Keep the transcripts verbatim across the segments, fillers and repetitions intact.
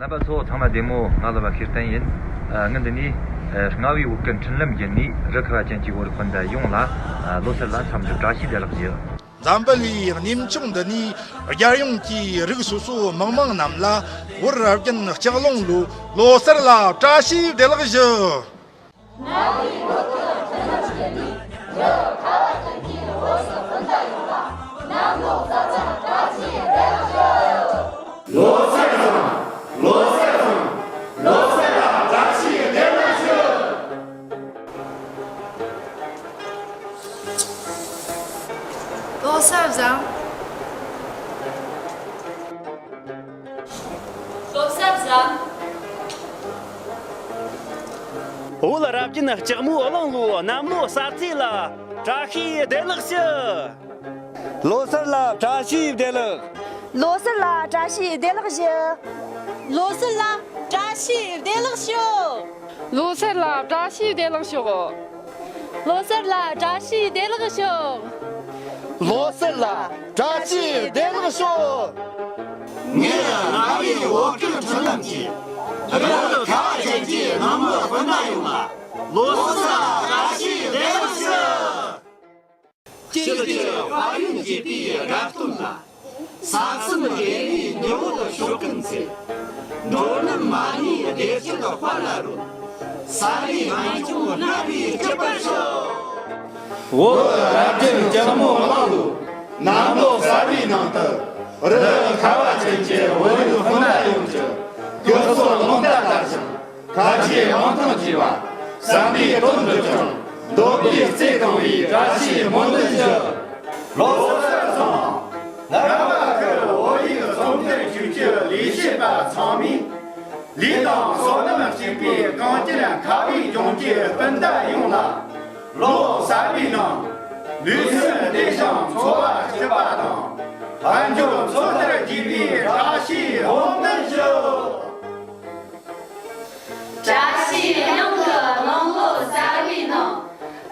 རྣམ་པ་ཚོ་ཚང་མ་བདེ་མོ། ང་ལོ་པ་ཤེར་བསྟན་ཡིན། ཨ། ངས་འདི་ནས། ཨ། རྔ་བའི་བོད་ཀྱི་འཕྲིན་ལམ་བརྒྱུད་ནས་རི་ཁ་བ་ཅན་གྱི་བོད་རིགས་སྤུན་ཟླ་ཡོངས་ལ། ཨ། ལོ་གསར་ལ་འཚམས་འདྲི་བཀྲ་ཤིས་བདེ་ལེགས་ཞུ། འཛམ་བུ་གླིང་གནས་ཆུང་འདི་ནས་རྒྱལ་ཡོངས་ཀྱི་རིགས་སོ་སོའི་མི་མང་རྣམས་ལ་བོད་རབ་བརྒྱུད་ལྕགས་ལུང་ལོའི་ལོ་གསར་ལ་བཀྲ་ཤིས་བདེ་ལེགས་ཞུ། ལོ་གསར་བཟང་། ལོ་གསར་བཟང་། ལོ་གསར་ལ་བཀྲ་ཤིས་བདེ་ལེགས་ཞུ། ལོ་གསར་བཟང་། ལོ་གསར་བཟང་། བོད་རབ་བརྒྱུད་ལྕགས་མོའི་གླིང་ལོའི་གནམ་ལོ་གསར་ཚེས་ལ་བཀྲ་ཤིས་བདེ་ལེགས་ཞུ། ལོ་གསར་ལ་བཀྲ་ཤིས་བདེ་ལེགས། ལོ་གསར་ལ་བཀྲ་ཤིས་བདེ་ལེགས་ཞུ། ལོ་གསར་ལ་བཀྲ་ཤིས་བདེ་ལེགས་ཞུ། ལོ་གསར་ལ་བཀྲ་ཤིས་བདེ་ལེགས་ཞུ། ལོ་གསར་ལ་བཀྲ་ཤིས་བདེ་ལེགས་ཞུ། ལོ་གསར་ལ་བཀྲ་ཤིས་བདེ་ལེགས་ཞུ། ངས་རྔ་བའི་བོད་ཀྱི་འཕྲིན་ལམ་གྱིས་རི་ཁ་བ་ཅན་གྱི་ནང་མི་སྤུན་ཟླ་ཡོངས་ལ་ལོ་གསར་བཀྲ་ཤིས་བདེ་ལེགས་ཞུ། སྤྱི་ཡི་དཔལ་ཡོན་རྒྱས་པའི་དགའ་སྟོན་ལ། ས་མཚམས་བདེ་བའི་ཉི་འོད་ཤོག་གུ་འཚེར། འགྲོ་ལམ་མ་ནིའི་བདེ་སྐྱིད་དཔལ་ལ་རོལ། ས་གནས་ངན་སྐྱོང་རྔ་བས་སྐྱིད་པར་ཤོག། བོད་རབ་བརྒྱུད་ལྕགས་མོ་གླིང་ལོའི་གནམ་ལོ་གསར་བའི་ནང་དུ། རི་ཁ་བ་ཅན་གྱི་བོད་རིགས་སྤུན་ཟླ་ཡོངས་ཀྱི་སྐྱིད་སོལ་རླུང་རྟ་ལྟར་ཞིང་། ཁ་རྗེ་དབང་ཐང་རྒྱས་པ། བསམ་པའི་དོན་འགྲུབ་ཅིང་། འདོད་པའི་རྩེ་གང་བའི་བཀྲ་ཤིས་སྨོན་འདུན་ཞུ། ལོ་གསར་བཟང་། རྔ་བ་ཁུལ་བོད་ཡིག་རྩོམ་སྒྲིག་ཅུས་ཀྱི་ལས་བྱེད་པ་ཚང་མས། ལུས་དང་བསོད་ནམས་གཅིག་པའི་གངས་ཅན་ཁ་བའི་ལྗོངས་ཀྱི་སྤུན་ཟླ་ཡོངས་ལ། ལོ་གསར་བའི་ནང་ལུས་སེམས་བདེ་ཞིང་འཚོ་བ་སྐྱིད་པ་དང་། དཔལ་འབྱོར་འཚོ་བསྡུར་རྒྱས་པའི་བཀྲ་ཤིས་སྨོན་འདུན་ཞུ། བཀྲ་ཤིས་གླིང་གི་གླིང་ལོ་གསར་བའི་ནང་།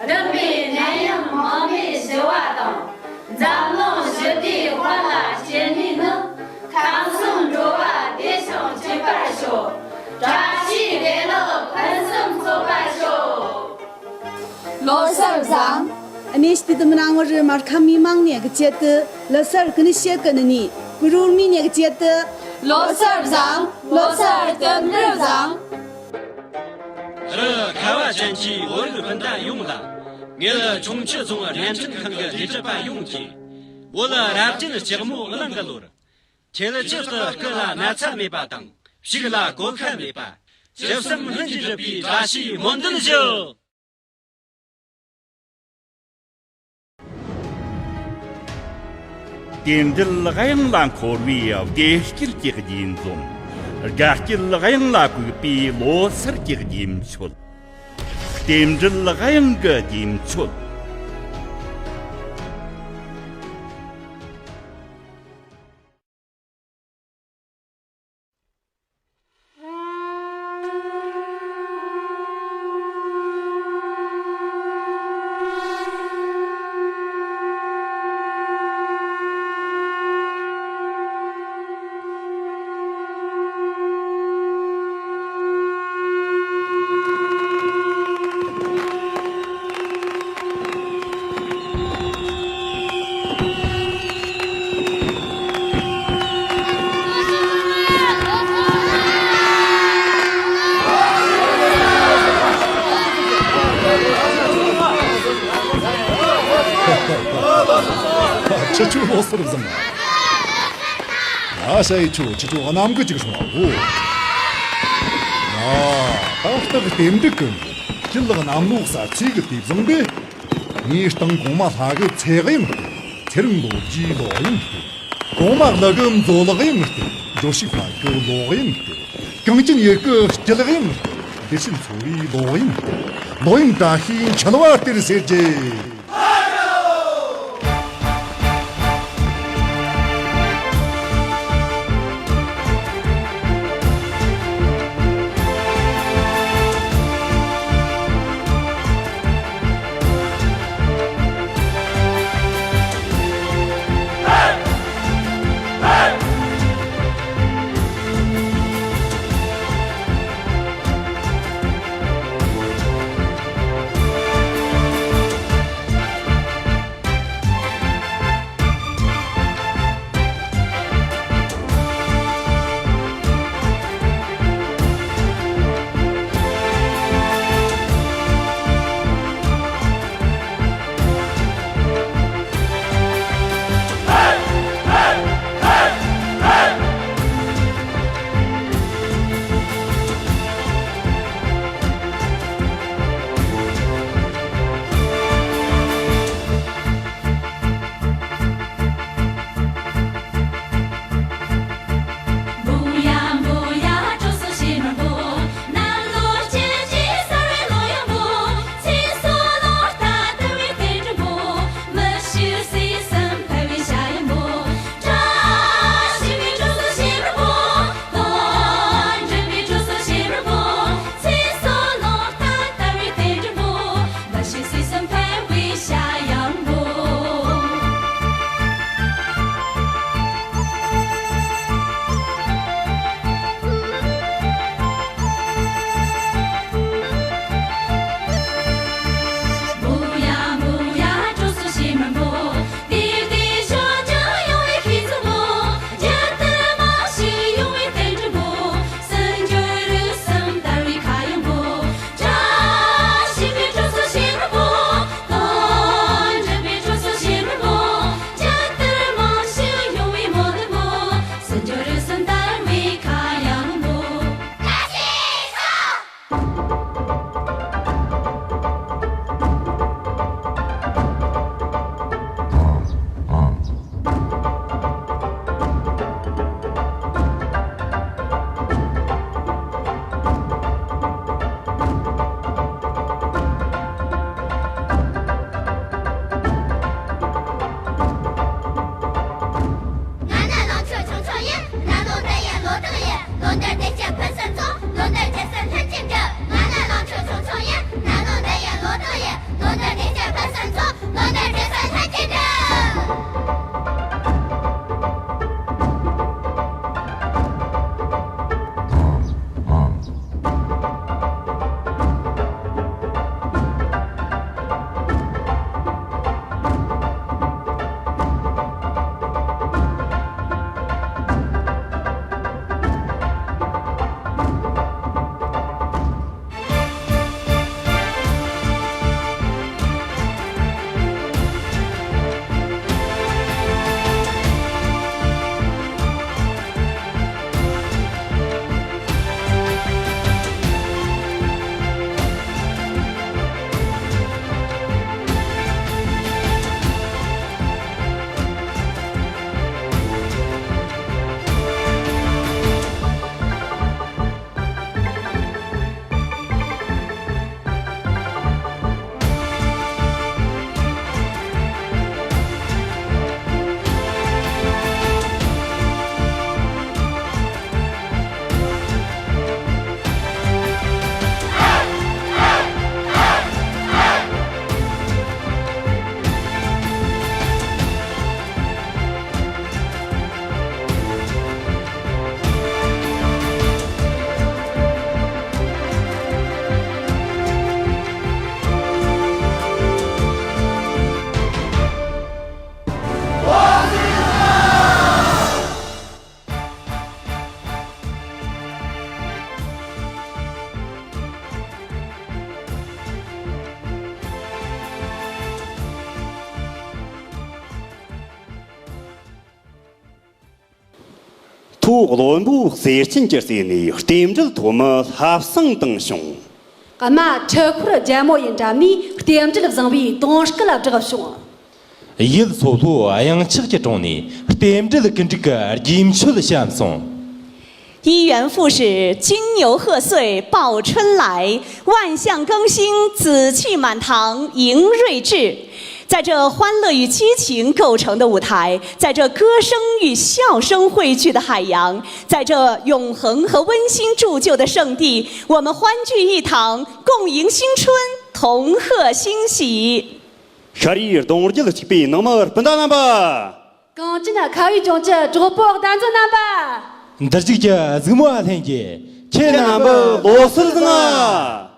བདུན་པའི་ནད་ཡམས་མང་པོའི་ཞི་བ་དང་། འཛམ་གླིང་ཞི་བདེའི་དཔལ་ལ་སྐྱེལ་ནུས་ནི། ཁམས་གསུམ་འགྲོ་བ་བདེ་ཞིང་སྐྱིད་པར་ཤོག། བཀྲ་ཤིས་བདེ་ལེགས་ཕུན་སུམ་ཚོགས་པར་ཤོག། ལོ་གསར་བཟང་། གནས་སྟེགས་དུ་མི་ནང་བར་མར་ཁམས་མི་མང་ནས་ཀྱི་ཆེད་དུ་ལོ་གསར་ཀུན་ཤེད་ཀུན་ནི་ཀུ་རུར་མི་ནས་ཀྱི་ཆེད་དུ་ལོ་གསར་བཟང་། ལོ་གསར་དོན་འགྲུབ་བཟང་། རི་ཁ་བ་ཅན་གྱི་བོད་རིགས་སྤུན་ཟླ་ཡོངས་ལ། ངེད་ཆུང་ཆུ་རྫོང་བརྙན་འཕྲིན་ཁང་གི་ལས་བྱེད་པ་ཡོངས་ཀྱིས། བོད་རབ་བརྒྱུད་ལྕགས་མོ་གླིང་གི་ལོར། ཁྱེད་ཀྱི་སྐུ་ལ་ན་ཚ་མེད་པ་དང་། ཕྱུགས་ལ་གོད་ཁ་མེད་པ། ཇི་བསམ་སྨིན་གྱིས་འགྲུབ་པའི་བཀྲ་ཤིས་སྨོན་འདུན་ཞུ། རྟེན་འབྲེལ་དབྱངས་ལ་འཁོར་བའི་བདེ་སྐྱིད་ཀྱི་རྗེས་འཛོམས། དགའ་སྐྱིད་དབྱངས་ལ་གུས་པའི་ལོ་གསར་གྱི་རྗེས་མཆོད། རྟེན་འབྲེལ་དབྱངས་ཀྱི་རྗེས་མཆོད། ཁྱེད་ཆོ་ལོ་གསར་བཟང་། ང་ཞ་ཡི་ཆོ་ཁྱེད་ཆོ་གནམ་གི་ཅིག་སོང་བ་གོ། ང་ཏག་ཏག་རྟེན་འབྲེལ་གི་ཁྱེད་ལ་གནམ་ལོ་གསར་ཚེས་གི་དེ་བཟང་པས། ངའི་སྟེང་གོང་མ་ལྷ་གི་ཚེ་གཡང་སྟེ། ཚེ་རིང་ལོ་རྒྱུས་ལོ་གཡང་སྟེ། གོང་མ་ལྷ་གི་མཛོ་ལག་གཡང་སྟེ། འགྲོ་ཞིག་ལྷ་གི་ལོ་གཡང་སྟེ། གངས་ཅན་ཡུལ་གི་སྐྱིད་གཡང་སྟེ། བདེ་སྐྱིད་འཚོ་བའི་ལོ་གཡང་སྟེ། ལོ་གཡང་བཀྲ་ཤིས་འཁྱིལ་བ་སྟེར་ཟེར་གྱི། ལོ་ཟླར་བདེ་སྐྱིད་ཕུན་སུམ་ཚོགས། ལོ་ཟླར་རྒྱལ་སྲས་ལྷུན་གྱིས་གྲུབ། ང་ལ་ལངས་ཕྱོགས་ཆུང་ཆུང་ཡིན། ན་ནིང་འདི་ཡི་ལོ་ཏོག་ཡིན། ལོ་ཟླར་བདེ་སྐྱིད་ཕུན་སུམ་ཚོགས། ལོ་ཟླར་རྒྱལ་སྲས་ལྷུན་གྱིས་གྲུབ། མཐོ་བློན་པོ་གསེར་ཆེན་གྱི་རྩེ་ནས་རྟེན་འབྲེལ་ཐོག་མ་ལྷ་བསང་བཏང་བྱུང་། རྨ་འཁྲུལ་འཁོར་རྒྱལ་མོ་ཡི་འགྲམ་ནས་རྟེན་འབྲེལ་བཟང་བའི་དུང་སྐད་བསྒྲགས་བྱུང་། ཡུལ་མཚོ་ལྷོ་གཡང་ཆགས་ཀྱི་གྲོང་ནས་རྟེན་འབྲེལ་ཀུན་འགྲིག་གི་རྒྱུན་མཆོད་བཤམས་སོང་། 一元复始，金牛贺岁报春来，万象更新，紫气满堂迎瑞至。在这欢乐与激情构成的舞台，在这歌声与笑声汇聚的海洋，在这永恒和温馨铸就的圣地，我们欢聚一堂，共迎新春，同贺新喜。 ཤར་ཡུལ་གདུང་རྒྱུད་གཅིག་པའི་ནང་མི་སྤུན་ཟླ་རྣམ་པ། གངས་ཅན་ཁ་བའི་ལྗོངས་ཀྱི་གྲོགས་པོ་གདན་རྫོན་རྣམ་པ། འདིར་བཞུགས་ཀྱི་གཟིགས་མོ་བ་ལྷན་རྒྱས། ཁྱེད་རྣམ་པ་ལོ་གསར་བཟང་ང་།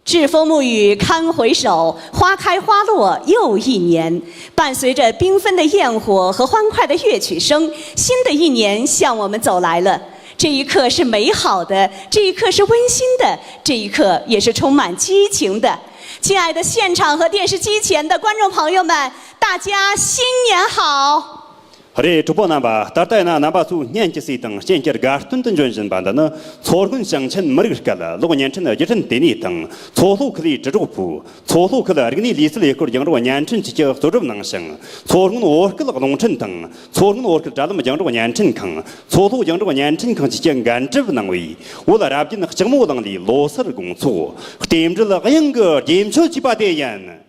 栉风沐雨堪回首，花开花落又一年。伴随着缤纷的焰火和欢快的乐曲声，新的一年向我们走来了。这一刻是美好的，这一刻是温馨的，这一刻也是充满激情的。亲爱的现场和电视机前的观众朋友们，大家新年好！ རེད། གྲོགས་པོ་རྣམ་པ། ད་ལྟ་ཡིན་ན་རྣམ་པ་ཚོའི་སྙན་གྱི་སྲིད་དང་སྤྱན་གྱི་དགའ་སྟོན་དུ་འབྱོན་བཞིན་པ་འདི་ནི་མཚོ་སྔོན་ཞིང་ཆེན་མི་རིགས་སྐད་གློག་བརྙན་འཕྲིན་སྒྱུར་སྐྲུན་ལྟེ་གནས་དང་མཚོ་ལྷོ་ཁུལ་ལས་དྲིལ་སྒྲོག་པུའུ། མཚོ་ལྷོ་ཁུལ་རིག་གནས་ལུས་རྩལ་ཡུལ་སྐོར་རྒྱང་སྒྲོག་བརྙན་འཕྲིན་བཅས་ཀྱིས་གཙོ་སྒྲུབ་གནང་ཞིང་། མཚོ་སྔོན་བོད་སྐད་རླུང་འཕྲིན་དང་མཚོ་སྔོན་བོད་སྐད་དྲ་ལམ་རྒྱང་སྒྲོག་བརྙན་འཕྲིན་ཁང་། མཚོ་ལྷོ་རྒྱང་སྒྲོག་བརྙན་འཕྲིན་ཁང་བཅས་ཀྱིས་འགན་འཁྲི་གནང་བའི་བོད་རབ་རྒྱན་ལྕགས་མོ་གླིང་ལས་ལོ་གསར་དགོང་ཚོགས་རྟེན་འབྲེལ་དབྱངས་ཀྱི་རྒྱུན་མཆོད་ཅེས་པ་དེ་ཡིན།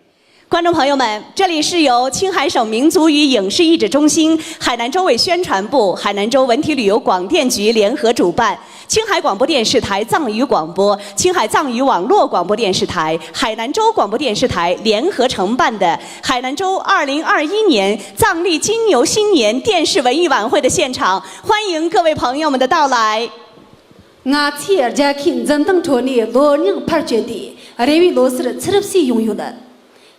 观众朋友们，这里是由青海省民族与影视译制中心、海南州委宣传部、海南州文体旅游广电局联合主办，青海广播电视台藏语广播、青海藏语网络广播电视台、海南州广播电视台联合承办的海南州二零二一年藏历金牛新年电视文艺晚会的现场，欢迎各位朋友们的到来。 ང་ཚོའི་རྒྱལ་ཁའི་འཛུམ་མདངས་ཁྲོད་ནས་ལོ་རྙིང་ཕར་བཅད་དེ། རེ་བའི་ལོ་གསར་ཚུར་བསུས་ཡོང་ཡོད།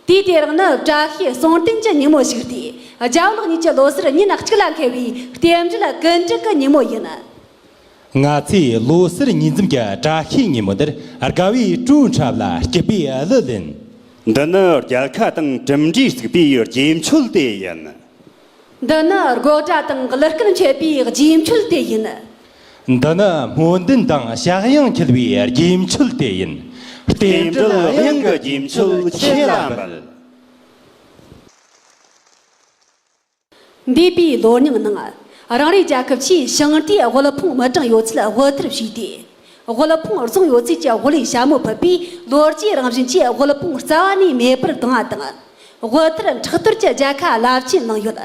དུས་དེ་རིང་ནི་བཀྲ་ཤིས་གསུང་རྟེན་གྱི་ཉིན་མོ་ཞིག་སྟེ། རྒྱལ་བོ་ལགས་གཉིས་ཀྱི་ལོ་གསར་ཉིན་གཅིག་ལ་འཁེལ་བའི་རྟེན་འབྲེལ་ཀུན་འགྲིག་གི་ཉིན་མོ་ཡིན། ང་ཚོའི་ལོ་གསར་ཉིས་འཛོམས་ཀྱི་བཀྲ་ཤིས་ཉིན་མོ་འདིར། དགའ་བའི་སྤྲོ་འཁྲབ་ལ་སྐྱིད་པའི་གླུ་ལེན། འདི་ནི་རྒྱལ་ཁ་དང་གྲུབ་འབྲས་བརྩིགས་པའི་རྗེས་མཆོད་དེ་ཡིན། འདི་ནི་དགོད་སྒྲ་དང་གླུ་སྐད་མཆེད་པའི་རྗེས་མཆོད་དེ་ཡིན། འདི་ནི་སྨོན་འདུན་དང་ཕྱྭ་གཡང་འཁྱིལ་བའི་རྗེས་མཆོད་དེ་ཡིན། རྟེན་འབྲེལ་དབྱངས་ཀྱི་རྗེས་མཆོད་ཁྱེད་ལ་འབུལ། འདས་པའི་ལོ་རྙིང་ནང་། རང་རེའི་རྒྱལ་ཁབ་ཆེས་ཞིང་སྡེའི་དབུལ་ཕོངས་མི་གྲངས་ཡོད་ཚད་དབུལ་ཐར་བྱས་ཏེ། དབུལ་ཕོངས་བཟུང་ཡོད་ཚད་ཀྱི་དབུལ་བའི་ཞྭ་མོ་ཕུད་པའི་ལོ་བརྒྱའི་རང་བཞིན་གྱི་དབུལ་ཕོངས་རྩ་བ་ནས་མེད་པར་བཏང་བ་དང་། དབུལ་ཐར་མཁྲེགས་གཏོར་གྱི་རྒྱལ་ཁ་རླབས་ཆེན་བླངས་ཡོད།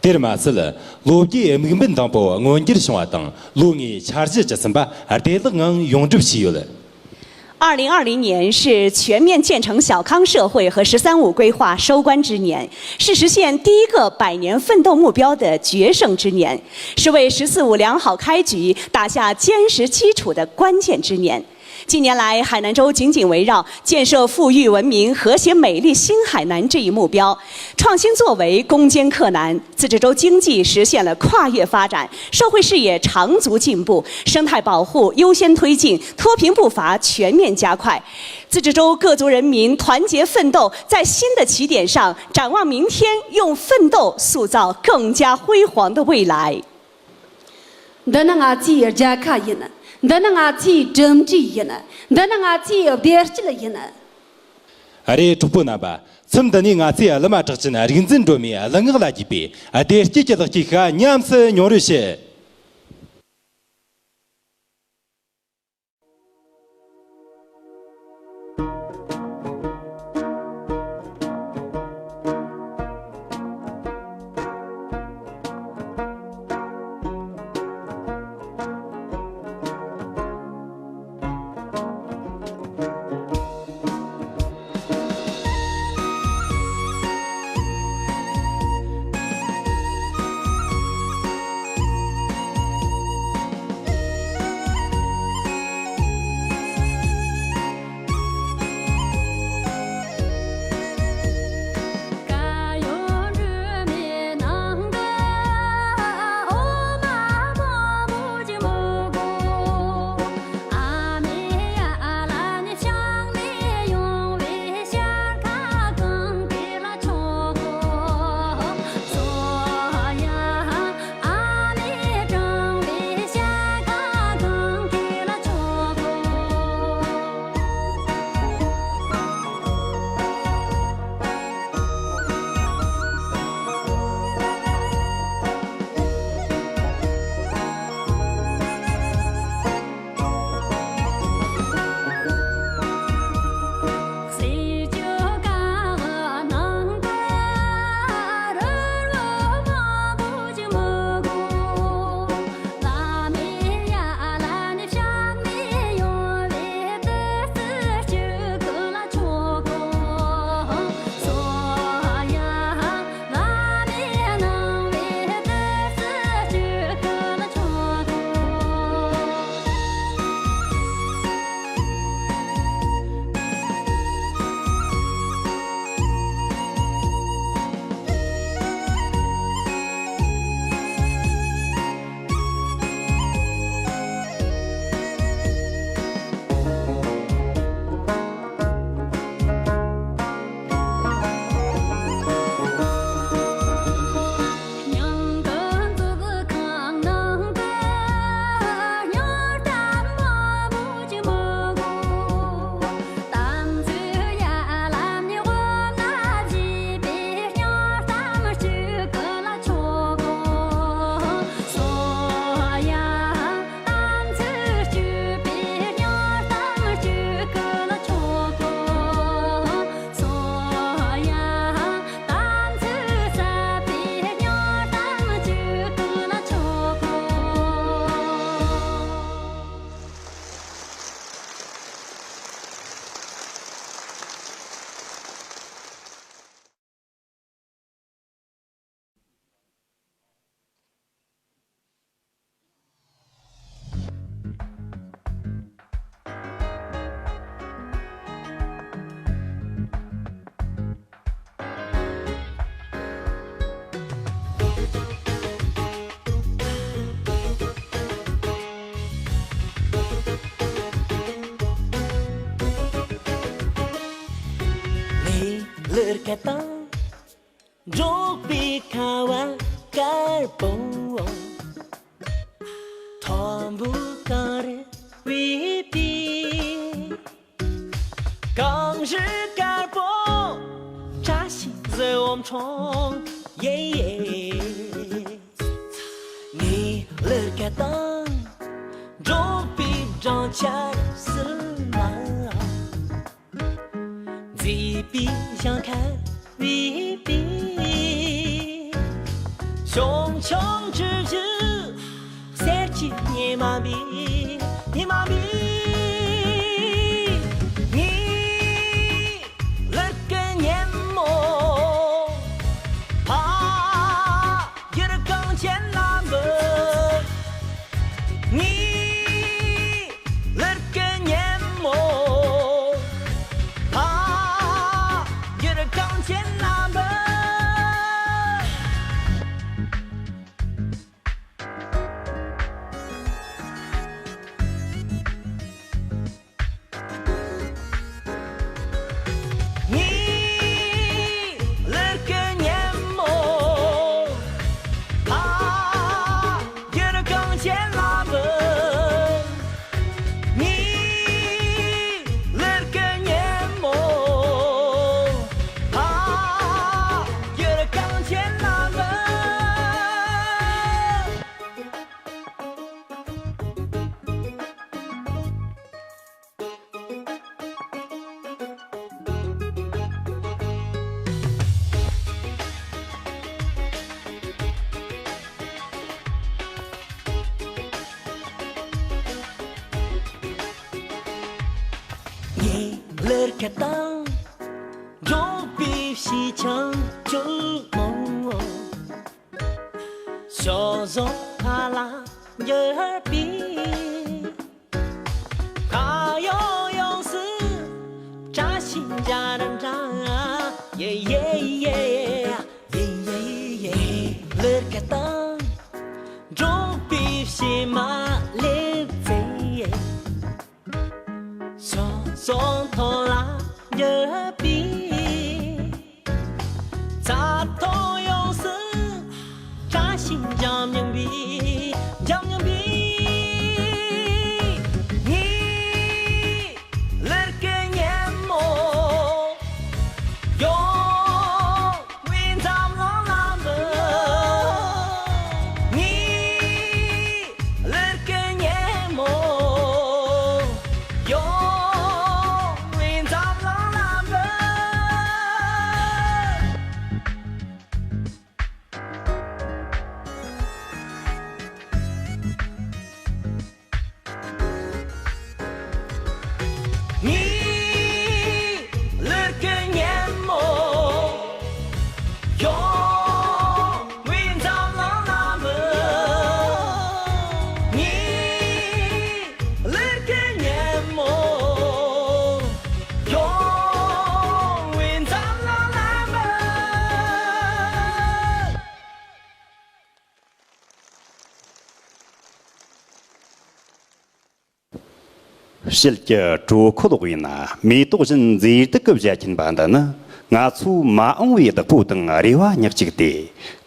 དེར་མ་ཟད། ལོ་བརྒྱའི་དམིགས་འབེན་དང་པོ་མངོན་འགྱུར་བྱུང་བ་དང་། ལོ་ལྔའི་འཆར་གཞི་བཅུ་གསུམ་པ་བདེ་བླག་ངང་ཡོངས་འགྲུབ་བྱས་ཡོད། 二零二零年是全面建成小康社会和“十三五”规划收官之年，是实现第一个百年奋斗目标的决胜之年，是为“十四五”良好开局打下坚实基础的关键之年。近年来，海南州紧紧围绕建设富裕、文明、和谐、美丽新海南这一目标，创新作为攻坚克难，自治州经济实现了跨越发展，社会视野长足进步，生态保护优先推进，脱贫步伐全面加快。自治州各族人民团结奋斗，在新的起点上展望明天，用奋斗塑造更加辉煌的未来。 འདི་ནི་ང་ཚོའི་རྒྱལ་ཁ་ཡིན། འདི་ནི་ང་ཚོའི་གྲུབ་འབྲས་ཡིན། འདི་ནི་ང་ཚོའི་བདེ་སྐྱིད་ཡིན། ཨ་རེ། གྲོགས་པོ་རྣམ་པ། མཚམས་འདི་ནས་ང་ཚོས་གླུ་མ་གྲགས་ཅན་རིག་འཛིན་སྒྲོལ་མའི་གླུ་ངག་ལ་བརྒྱུས་པའི་བདེ་སྐྱིད་ཀྱི་ལེགས་སྐྱེས་ཤིག་ཉམས་སུ་མྱོང་རོགས་ཞུ། ངའི་ལུས་སྐད་དང་འགྲོགས་པའི་ཁ་བ་དཀར་པོ། མཐོན་པོ་གངས་རི་བུས་པའི་གངས་རི་དཀར་པོ། བཀྲ་ཤིས་བཟང་པོའི་འཕྲེང་ཡིན། ངའི་ལུས་སྐད་དང་འགྲོགས་པའི་སྦྲང་ཆར་བསིལ་མ། མཛེས་པའི་ཞིང་ཁར་བུས་པའི་ཞོ། ཆུང་ཆུང་ཞིག་གསེར་གྱི་ཉི་མ་འབུད། ཉི་མ་འབུད། ངའི་ལུས་ཀྱི་ཉིན་མོ་ཕ་ཡུལ་གངས་ཅན་ལ་འབུད། ངའི་ལུས་ཀྱི་ཉིན་མོ་ཕ་ཡུལ་གངས་ཅན་ལ་འབུད། ངའི་ལུས་ཀྱི་ཉིན་མོ་ཕ་ཡུལ་གངས་ཅན་ལ་འབུད། ངའི་ལུས་ཀྱི་ཉིན་མོ་ཕ་ཡུལ་གངས་ཅན་ལ་འབུད། ངའི་ལུས་ཁ་དང་འགྲོགས་པའི་ཕྱི་ཆང་ཅུང་མང་བོ། ཞོ་ཟོང་ཁ་ལ་འགྱུར་པའི། ཁ་ཡོང་ཡོང་སུ་བཀྲ་ཤིས་འཇའ་རིན་འདྲ། ཡེ་ཡེ་ཡེ། ཡེ་ཡེ་ཡེ། ལུས་ཁ་དང་འགྲོགས་པའི་ཕྱི་མ་ལེབ་ཚེ། ཞོ་ཟོང་ཐོག་ལ་འགྱུར་པའི། རྩྭ་ཐང་ཡོངས་སུ་བཀྲ་ཤིས་འཇམ་སྙམ་པའི། འཇམ་སྙམ་པའི། ངའི་ལུས་ཀྱི་ཉིན་མོ་ཡོང་བའི་འཛམ་གླིང་ལ་འབུལ། ངའི་ལུས་ཀྱི་ཉིན་མོ་ཡོང་བའི་འཛམ་གླིང་ལ་འབུལ། ངའི་ལུས་ཀྱི་ཉིན་མོ་ཡོང་བའི་འཛམ་གླིང་ལ་འབུལ། ངའི་ལུས་ཀྱི་ཉིན་མོ་ཡོང་བའི་འཛམ་གླིང་ལ་འབུལ། ཕྱིས་ཀྱི་གྲོས་འཁོད་འོག་ཡིན་ན། མེ་ཏོག་བཞིན་མཛེས་སྡུག་གི་བཞད་ཁྱིམ་པ་འདི་ནི། ང་ཚོའི་མ་འོངས་པའི་བདག་པོ་དང་རེ་བ་ཉག་གཅིག་སྟེ།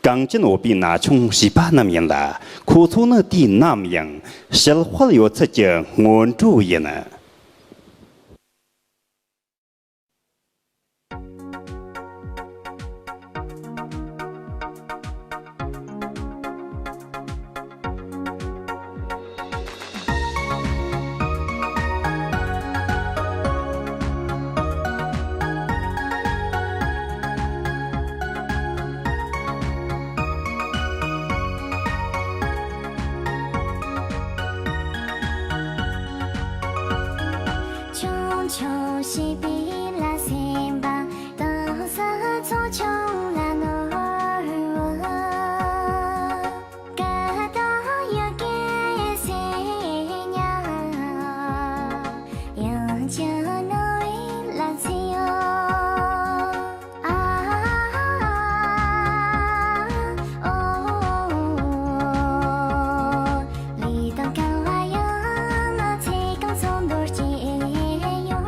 གངས་ཅན་བོད་པའི་ན་ཆུང་བྱིས་པ་རྣམས་ཡིན་ལ། ཁོ་ཚོ་ནི་དུས་ནམ་ཡང་ཞི་དཔལ་ཡོད་ཚད་ཀྱི་སྔོན་འགྲོ་ཡིན། ཆུང་ཆུང་བྱིས་པའི་ལ་སེམས་པ། དྭངས་གསལ་ཚོགས་ཆུང་ལ་ནོར་བུ། ཀ་དག་ཡི་གེ་སེར་ཉ། དབྱངས་ཅན་ནོར་བུའི་ལ་ཚིག་ཡོད། ཨ། ཨོ། ལུས་དང་ཀ་བ་ཡང་ན་ཚེ་གང་ཚོགས་འདོར་སྐྱེ་ཡོད།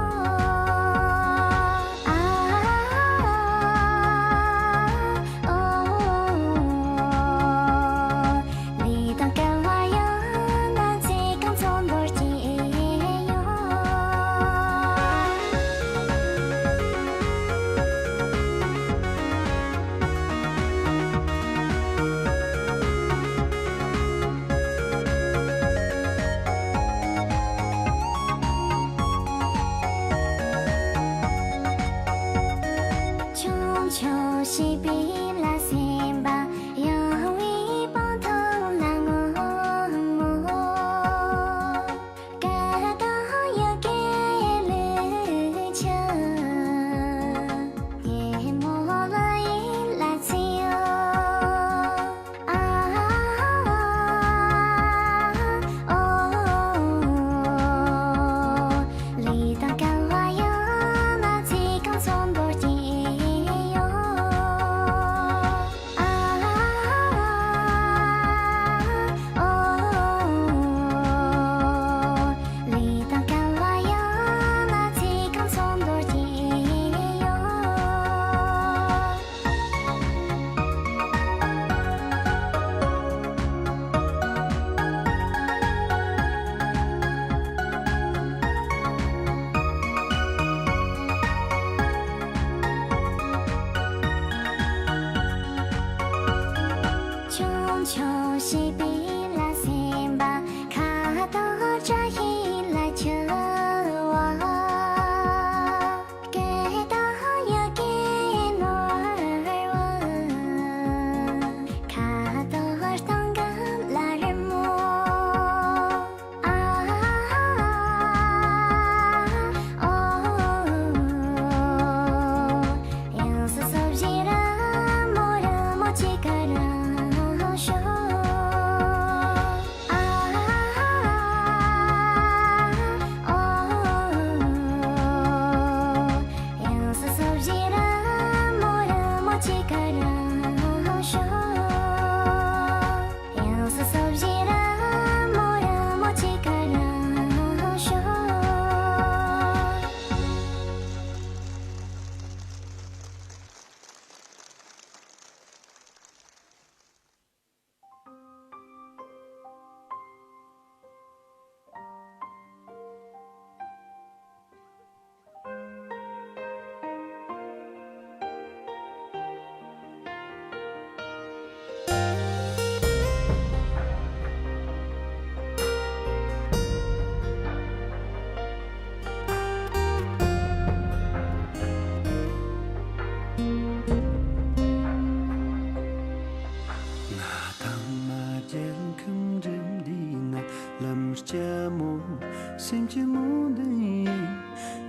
སེམས་ཀྱི་མུན་ལྡན་ཡིན།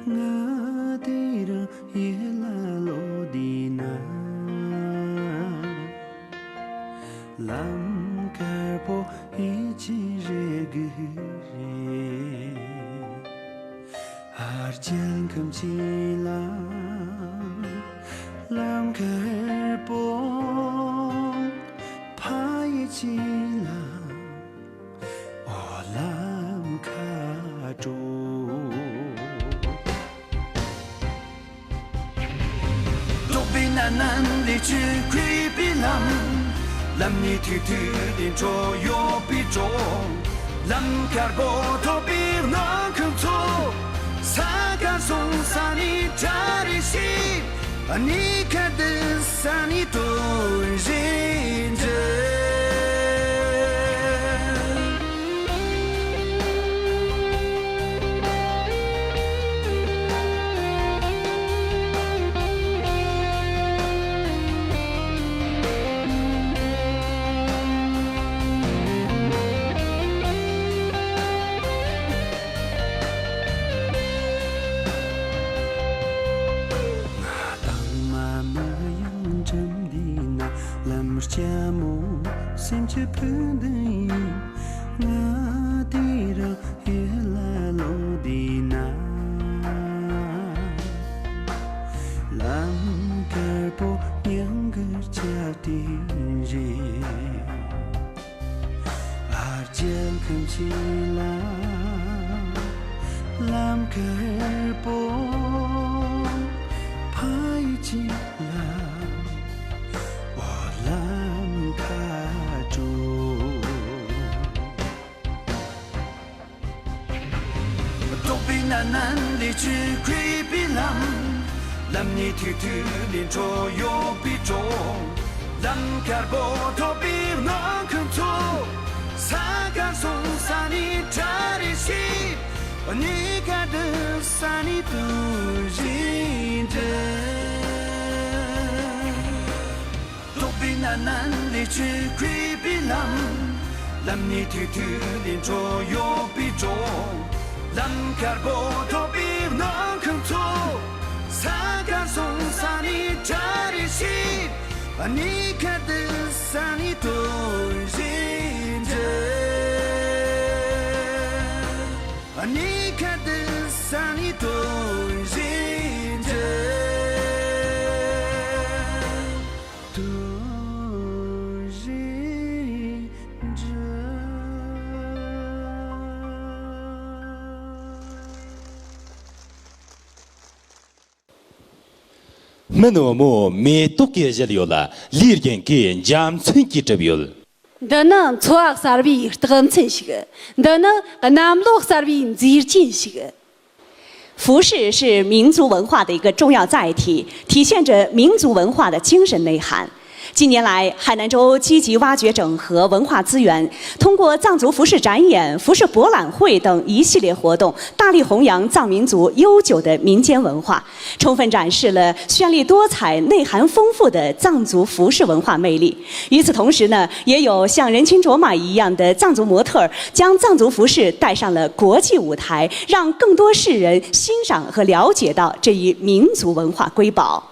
ང་དེ་རིང་ཡིད་ལ་ལོག་བསྡད་ན། ལམ་དཀར་པོ་ཡིད་ཀྱིས་རེག་གི་རེད། ཨ་རྒྱལ་ཁམས་ཆེ་ལ། ལམ་དཀར་པོ་ཕ་ཡི་ཆེ་ལ། འོ་ལམ་ཁ་དྲོ། རྟོག་པའི་ནང་ན་ལས་ཀྱི་གུས་པའི་ལམ། ལམ་ནས་ཐུག་ཐུག་ལས་འཕྲོ་ཡོད་པའི་གྲོང་། ལམ་དཀར་པོ་ཐོབ་པའི་གནོང་ཁུངས་ཚོ། ས་དཀར་སོང་ས་ནས་གྲ་རེ་བྱེད། གནས་ཁ་འདི་ས་ནས་དོན་བཞིན་འགྲུབ། ང་དང་མ་མི་ཡང་འགྲིམ་འདི་ན། ལམ་སྐྱ་མོ་སེམས་ཀྱི་ཕུགས་འདུན་ཡིན། ང་དེ་རིང་ཡིད་ལ་ལོག་བསྡད་ན། ལམ་དཀར་པོ་མྱང་གི་བཅར་དེ་རེད། ཨ་རྒྱལ་ཁམས་ཆེ་ལ། ལམ་དཀར་པོ་ཕ་ཡི་ཆེ་ལ། འོ་ལམ་ཁ་དྲོ། རྟོག་པའི་ནང་ན་ལས་ཀྱི་གུས་པའི་ལམ། ལམ་ནས་ཐུག་ཐུག་ལས་འཕྲོ་ཡོད་པའི་གྲོང་། ལམ་དཀར་པོ་ཐོབ་པའི་གནོང་ཁུངས་ཚོ། ས་དཀར་སོང་ས་ནས་གྲ་རེ་བྱེད། གནས་ཁ་འདི་ས་ནས་དོན་བཞིན་འགྲུབ། རྟོག་པའི་ནང་ན་ལས་ཀྱི་གུས་པའི་ལམ། ལམ་ནས་ཐུག་ཐུག་ལས་འཕྲོ་ཡོད་པའི་གྲོང་། ལམ་དཀར་པོ་ཐོབ་པའི་གནོང་ཁུངས་ཚོ། ས་དཀར་སོང་ས་ནས་གྲ་རེ་བྱེད། གནས་ཁ་འདི་ས་ནས་དོན་བཞིན་འགྲུབ། གནས་ཁ་འདི་ས་ནས་དོན་བཞིན་འགྲུབ། དོན་བཞིན་འགྲུབ། སྨན་བུ་མོ་མེ་ཏོག་གིས་བཞད་ཡོད་ལ། ལིའུ་རྒྱན་གྱིས་འཇའ་ཚོན་གྱིས་བྲིས་ཡོད། འདི་ནི་འཚོ་བ་གསར་བའི་རྟགས་མཚན་ཞིག། འདི་ནི་གནམ་ལོ་གསར་བའི་མཛེས་རྒྱན་ཞིག། 服饰是民族文化的一个重要载体，体现着民族文化的精神内涵。近年来，海南州积极挖掘整合文化资源，通过藏族服饰展演、服饰博览会等一系列活动，大力弘扬藏民族悠久的民间文化，充分展示了绚丽多彩、内涵丰富的藏族服饰文化魅力。与此同时呢，也有像人轻卓玛一样的藏族模特儿，将藏族服饰带上了国际舞台，让更多世人欣赏和了解到这一民族文化瑰宝。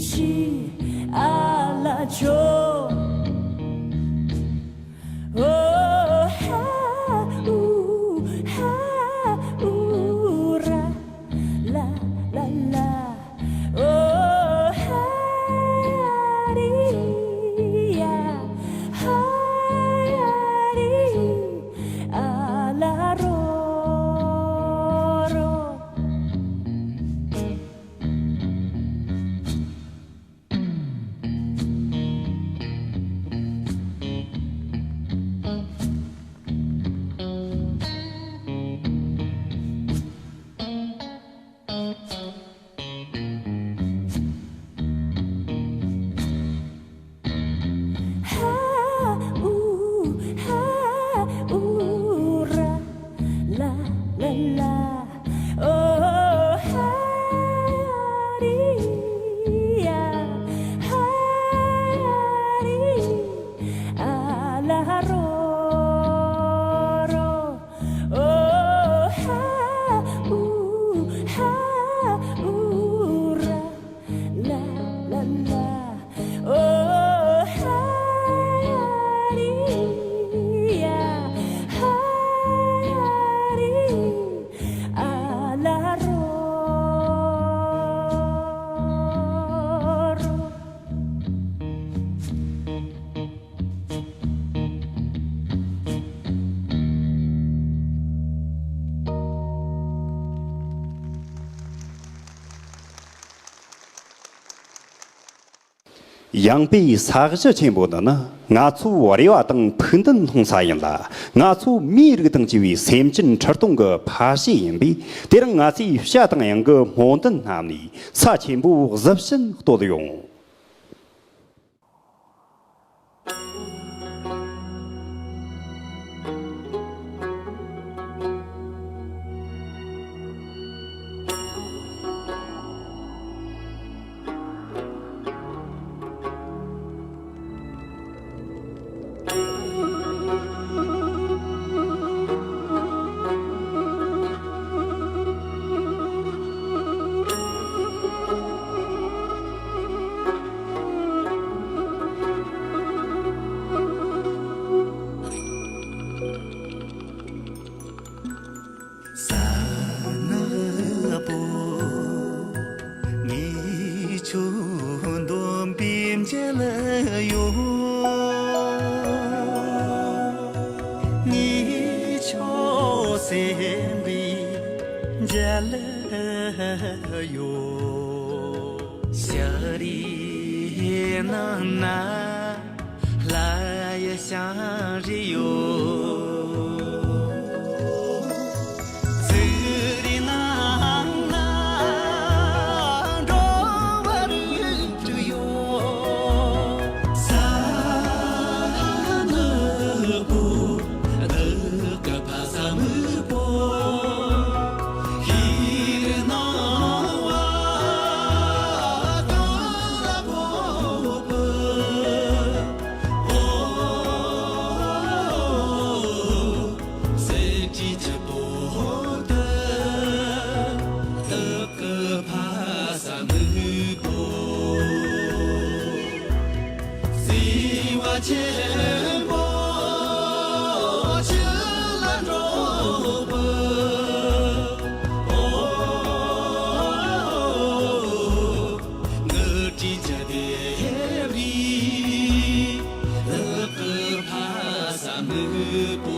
ཨ་ལ་ཇོ། ཨོ་ཧ་ཨུ་ཧ་ཨུ་ར་ལ་ལ་ལ། ཨོ་ཧ་རི་ཡ་ཧ་ཡ་རི། ཨ་ལ་རོ་རོ། ཧ་ཨུ་ཧ་ཨུ་ར་ལ་ལ་ལ། ཨོ་ཧ་རི་ཡ་ཧ་ཡ་རི། ཨ་ལ་རོ་རོ། ཨོ་ཧ་ཨུ་ཧ་ཨུ་ར་ལ་ལ་ལ། ཨོ་ཧ་ཡ་རི་ཡ་ཧ་ཡ་རི། ཨ་ལ་རོ་རོ། ཡངས་པའི་ས་གཞི་ཆེན་པོ་འདི་ནི་ང་ཚོའི་རེ་བ་དང་ཕུགས་འདུན་སློང་ས་ཡིན་ལ། ང་ཚོ་མིའི་རིགས་དང་བཅས་པའི་སེམས་ཅན་འཁྲུལ་སྟོང་གི་ཕ་གཞིས་ཡིན་པས། དེ་རིང་ང་ཚོས་བྱ་དང་གཡང་གི་སྨོན་འདུན་བསྣམས་ནས་ས་ཆེན་པོ་གཟི་བྱིན་བསྟོད་ཡོང་། ས་ནག་པོ། ངས་ཁྱོད་འདོམས་པའི་མཇལ་ཡོང་། ངས་ཁྱོད་སེམས་པའི་མཇལ་ཡོང་། ཤར་རིའི་ནང་ན་ལྷ་ཡི་ཞིང་རེ་ཡོད། ཚིག་རེ་ནང་ན་འགྲོ་བ་རིགས་དྲུག་ཡོད། ས་ནག་པོ། བདག་གི་ཕ་ས་སྨུག་པོ། ཤེས་རིག་སྣང་བ་གང་ལ་ཕོག་པ། ཨོ། གསེར་བྲིས་ཀྱི་པོ་ཏི། བདག་གི་ཕ་ས་སྨུག་པོ། བརྩེ་བ་ཆེན་པོ་ཕྱི་ལ་འགྲོ་བ། ཨོ། ངུ་བྲིས་ཀྱི་ལྡེབས་རིས། བདག་གི་ཕ་ས་སྨུག་པོ།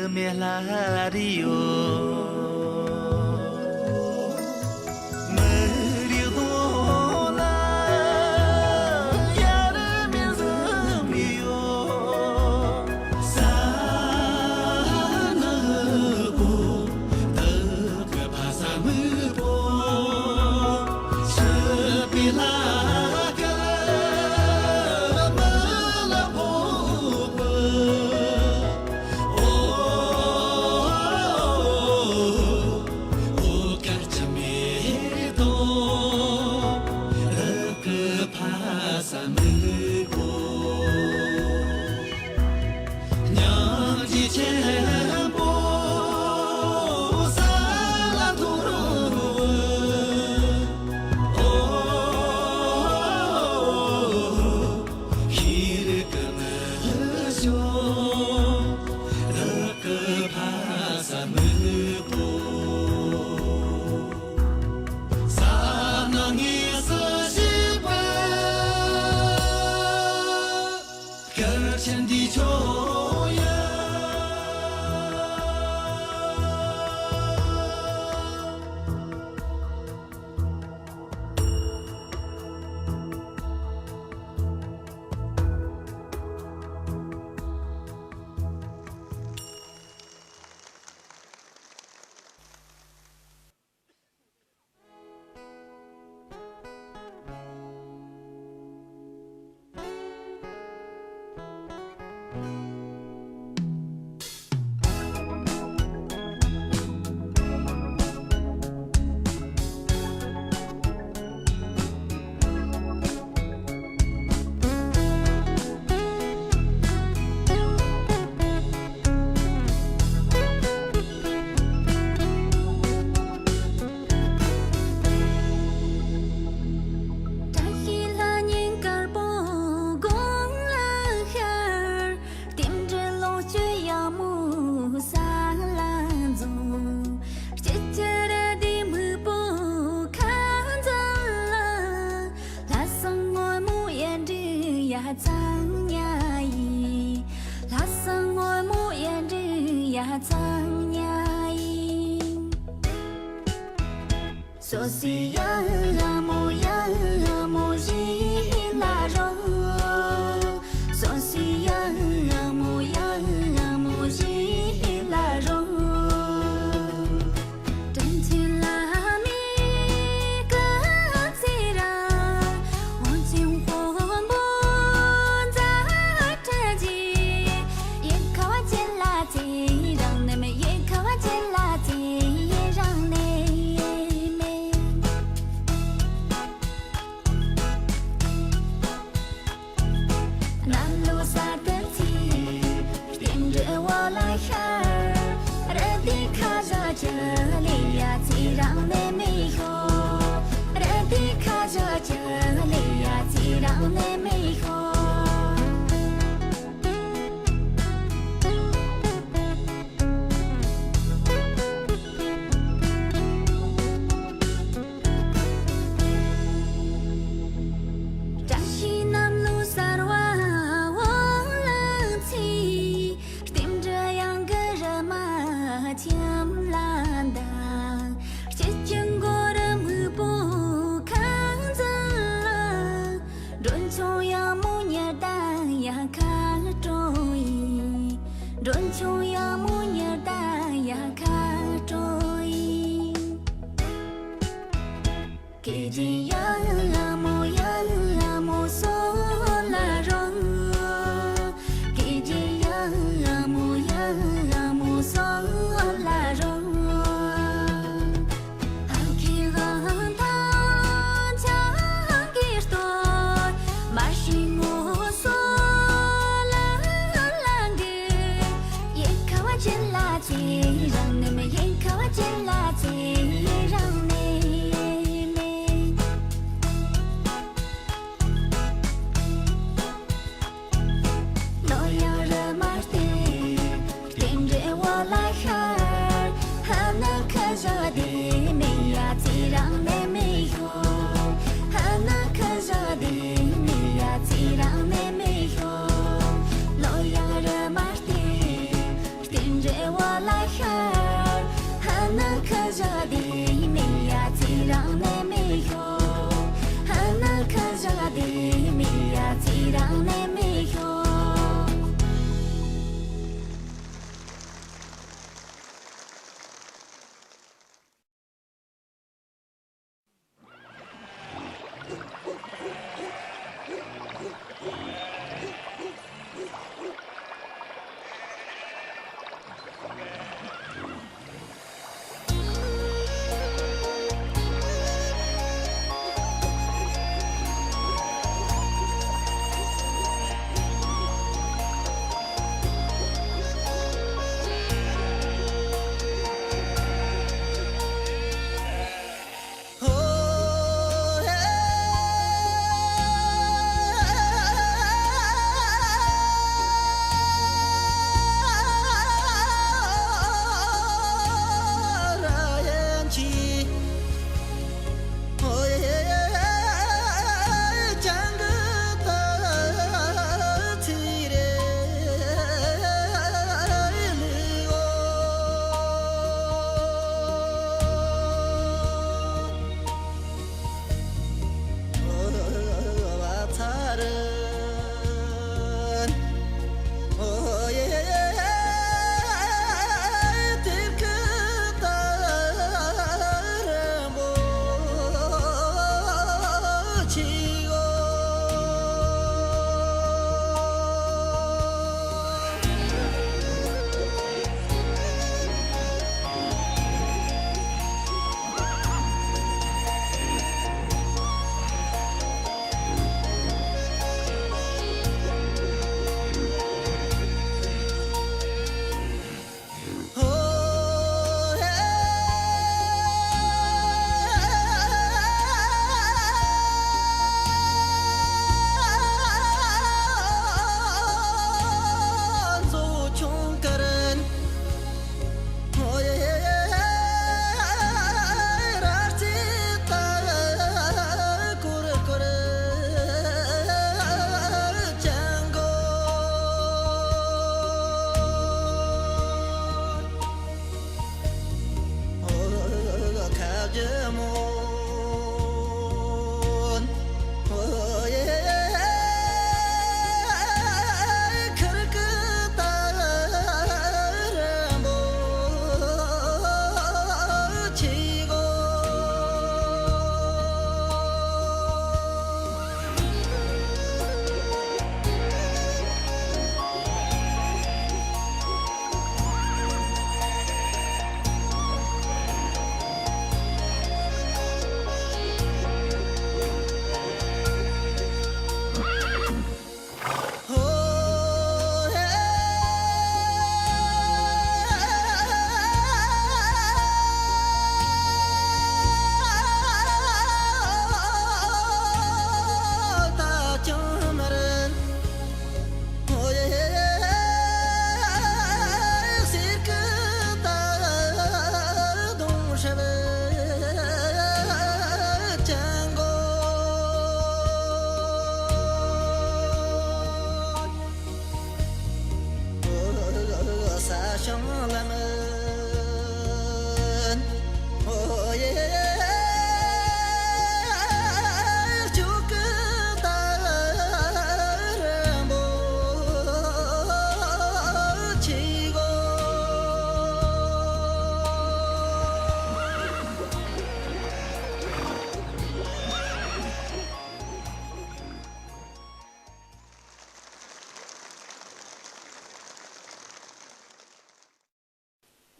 མེ་ལྷ་རི་ཡོ། མི་རིགས་གདོང་ལ་ཡར་མེ་བཟུང་གི་ཡོད། ས་ནག་པོ་བདག་གི་ཕ་ས་མི་པོ། ཕྱི་པའི་ལྷ་སྐལ་མི་ལ་ཕོག་པ། ཁྱེད་ཀྱི་ངུ་ཞོ་བདག་གི་ཕ་ས་མི་པོ། ས་ནག་ངེས་སུ་ཞིག་པ། སྐར་ཆེན་འདི་ཆོ་ཡ། བཀྲ་ཤིས་ལྷ་ཉིན་དཀར་པོ་དགུང་ལ་ཤར། རྟེན་འབྲེལ་ལོངས་སྤྱོད་ཡག་མོ་ས་ལ་འཛོམས། སྐྱིད་ཀྱི་ར་དེ་མིག་པོ་ཁ་འཛིན་ལ། ལྷ་ས་སྔོན་མོ་ཡར་འདྲེན་ཡ་ཚང་ཉ་ཡིན། ལྷ་ས་སྔོན་མོ་ཡར་འདྲེན་ཡ་ཚང་ཉ་ཡིན། སོ་སོའི་ཡ་ཡ་མོ་ཡ་ཡ་མོ་ཞིག་ལ་རོ། སོ་སོའི་ཡ་ཡ་མོ་ཡ་ཡ་མོ་ཞིག་ལ་རོ། དྲིན་ཆེན་བླ་མའི་སྐུ་ཚེ་རིང་། དབང་ཆེན་དཔོན་པོ་མཛད་བཀྲ་ཤིས། ཡེ་ཁ་བ་ཅན་ལ་ཚེ་རིང་ནི་མེད། ཡེ་ཁ་བ་ཅན་ལ་ཚེ་རིང་ནི་མེད། གནམ་ལོ་གསར་དུ་ཚེས། རྟེན་འབྲེལ་བོད་ལ་ཤར། རི་དེ་ཁ་བཞག་ཅི་ལས་ཡ་ཚེ་རིང་ནི་མི་ཤོ། རི་དེ་ཁ་བཞག་ཅི་ལས་ཡ་ཚེ་རིང་ནི་མི་ཤོ། བཀྲ་ཤིས་གནམ་ལོ་གསར་བ་བོད་ལ་ཚེས། རྟེན་འབྲེལ་གཡང་གི་རི་མ་ཁྱིམ་ལ་འདའ། སྐྱིད་ཀྱི་མགོ་རུ་མིག་པོ་ཁ་འཛིན་ལ། མགྲོན་ཆུང་གཡང་མོ་ཉི་ཟླ་ཡ་ཁ་དྲོ་ཡིན། མགྲོན་ཆུང་གཡང་མོ་ཉི་ཟླ་ཡ་ཁ་དྲོ་ཡིན། སྐད་ཅིག་ཡ་ཡ་མོ་ཡ་ཡ་མོ་སོ་ལ་རོ། སྐད་ཅིག་ཡ་ཡ་མོ་ཡ་ཡ་མོ་སོ་ལ་རོ། ཨ་ཁེ་གང་ཐང་ཆང་གི་སྟོད། མ་ཤི་ངོ་སོ་ལ་ལ་འགི། ཡེ་ཁ་བ་ཅན་ལ་ཚེ་རིང་ནི་མེད། ཡེ་ཁ་བ་ཅན་ལ་ཚེ་རིང་ནི་མེད། ལོ་ཡང་རི་མ་སྟེ། རྟེན་འབྲེལ་བོད་ལ་ཤར། ཧ་ན་ཁ་བཞག་དེ་མེད་ཡ་ཚེ་རིང་ནི་མི་ཤོ། ཧ་ན་ཁ་བཞག་དེ་མེད་ཡ་ཚེ་རིང་ནི་མི་ཤོ། ལོ་ཡང་རི་མ་སྟེ། རྟེན་འབྲེལ་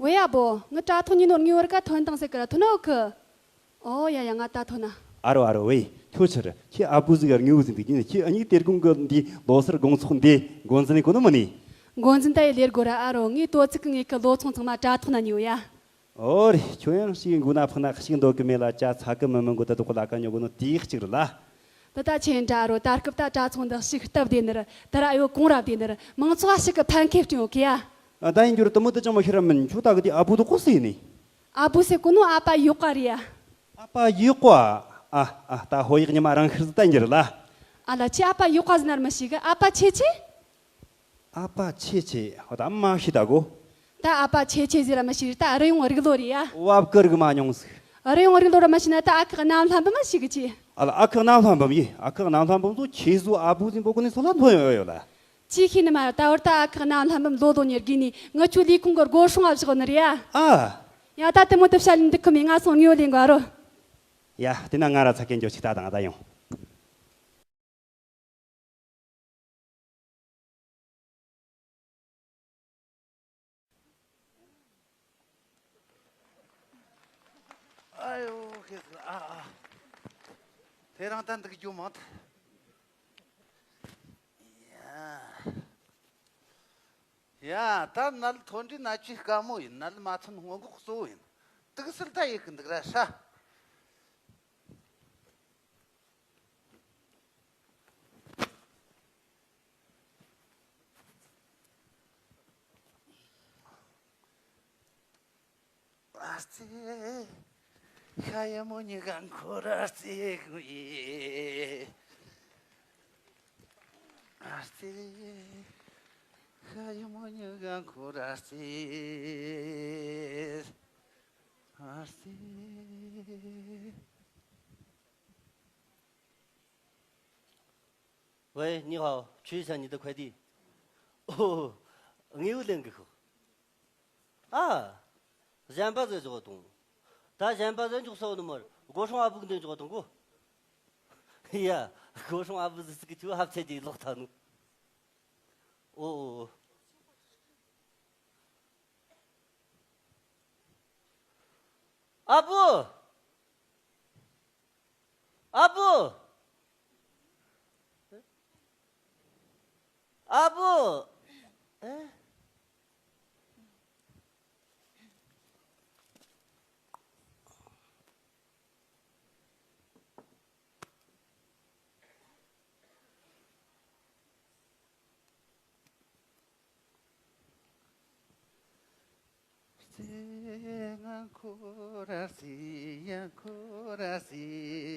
ཝེ། ཨ་བོ། ངི་དྲ་ཐོག་ཉིན་ནོར་ངེས་བར་ཀ་ཐོན་དང་ཟེར་གི་ར་ཐོན་ནོ་གི། ཨོ་ཡ་ཡ། ང་ད་ཐོན་ན། ཨ་རོ་ཨ་རོ། ཝེ། ཁྱོད་ཆི་རེད། ཁྱོད་ཨ་བུ་ཟིག་ག་དངོས་པོ་ཟིག་འདུག་ཡིན། ཁྱོད་ཨ་མྱེས་གཏེར་སྒོང་གི་འདི་ལོ་སར་དགོང་ཚོགས་འདི་འགོ་འཛིན་ནི་གོ་ནི་མིན་ནི། འགོ་འཛིན་ད་ཡི་ལེར་གོ་ར། ཨ་རོ། ངའི་དོ་ཚིགས་གི་ངེས་གི་ལོ་ཚོང་ཚང་མ་དྲ་ཐོག་ན་ཉོ་ཡ། ཨོ་རེད། ཁྱོད་ཡང་ཞིག་མགོ་ན་ཕག་ན་ཞིག་འདོད་གི་མེད་ལ་ཅ་ཚ་གི་མི་མི་མགོ་ད་དོག་ལ་ཀ་ཉོ་གོ་ནོ་དེ་གཅིག་རེད་ལ། འདི་ད་ཆེན་དྲ་རོ། ད་སྐབས་ད་དྲ་ཚོང་འདི་ཞིག་སྟབས་བདེ་ནི་ར། ད་ར་ཨ་ཡོ་གོང་ར་བདེ་ནི་ར། མང་ཚོགས་ཞིག་གི་ཕན་ཁེ་སྤྲིང་ཡོད་གི་ཡ། ཨ། ད་ཡིན་རྒྱུ་ར་དུ་མོ་དུ་ཅང་མ་ཤི་ར་མིན། ཁྱོད་ད་གི་དེ་ཨ་བུ་དུ་ཁོ་སུ་ཡིན་ནི། ཨ་བུ་ཟེར་གོ་ནོ་ཨ་ཕ་ཡོག་ག་རེད་ཡ། ཨ་ཕ་ཡོག་ག། ཨ་ཨ། ད་ཧོ་ཡིག་ཉི་མ་རང་ཤིར་ཟི་ད་ཡིན་ར་ལ། ཨ་ལ། ཁྱོས་ཨ་ཕ་ཡོག་ག་ཟེར་ན་ར་མི་ཤེས་གི། ཨ་ཕ་ཆེ་ཆེ། ཨ་ཕ་ཆེ་ཆེ། ཧོ་ད་མ་ཤེས་ད་གོ། ད་ཨ་ཕ་ཆེ་ཆེ་ཟེར་ར་མི་ཤེས་ར། ད་རི་ཡོང་རིག་ལོ་རེད་ཡ། བབ་ཀི་རིག་མ་མྱོང་ཟིག། རི་ཡོང་རིག་ལོ་ར་མི་ཤེས་ན་ད་ཨ་ཁུ་གནམ་ལྷ་འབུམ་མ་ཤེས་གི་ཅི། ཨ་ལ། ཨ་ཁུ་གནམ་ལྷ་འབུམ་ཡིན། ཨ་ཁུ་གནམ་ལྷ་འབུམ་ཚོ་ཁྱེད་ཚོ་ཨ་བུ་ཟིན་པོ་གོ་ནི་ཚོ་ལ་མཐོ་ཡོད་ཡོད་ལ། ཅི་ཤེས་ནི་མ་ར། ད་བར་ད་ཨ་ཁུ་གནམ་ལྷ་འབུམ་ལོ་ལོ་ཉེར་དགུ་ནི་ངི་ཆོ་ལས་ཁུངས་གི་སྒོ་སྲུང་བ་བཞག་ནི་རེད་ཡ། ཨ། ཡ། ད་དེ་མོ་དུ་བཤད་ལེན་འདུག་གི་མི། ང་སོང་ངེ་ལེན་གོ་རོ། ཡ། དེ་ན་ང་ར་ཚ་གན་འཇོག་ཅིག་ད་དང་ད་ཡོང་། ཨ་ཡོ། ཁེ་ཁེ། ཨ་ཨ། དེ་རིང་ད་འདུག་རྒྱུ་མང་ཐལ། ཡ། ཡ། ད་ནལ་ཐོན་འདྲི་ན་ཆུ་དཀའ་མོ་ཡིན། ནལ་མ་ཐོན་སྔོན་འགོག་གཙོ་བོ་ཡིན། དུག་སེལ་ད་ཡེ་གི་འདུག་ར་ཧྲ། ཨ་ཙི། ཤ་ཡ་མོ་ཉི་ག་འཁོར་ཨ་ཙི་གུ་ཡེ། ཨ་ཙི། ཤ་ཡ་མོ་ཉི་ག་འཁོར་ཨ་ཙི། ཨ་ཙི། 喂，你好，取一下你的快递。哦，我有两个货。啊，现把子这个东，他现把子就收的么？我说话不跟这个东西。呀，我说话不是这个就还在这落汤呢。哦，哦，哦。 ཨ་བུ། ཨ་བུ། ཨ་བུ། ཨེ།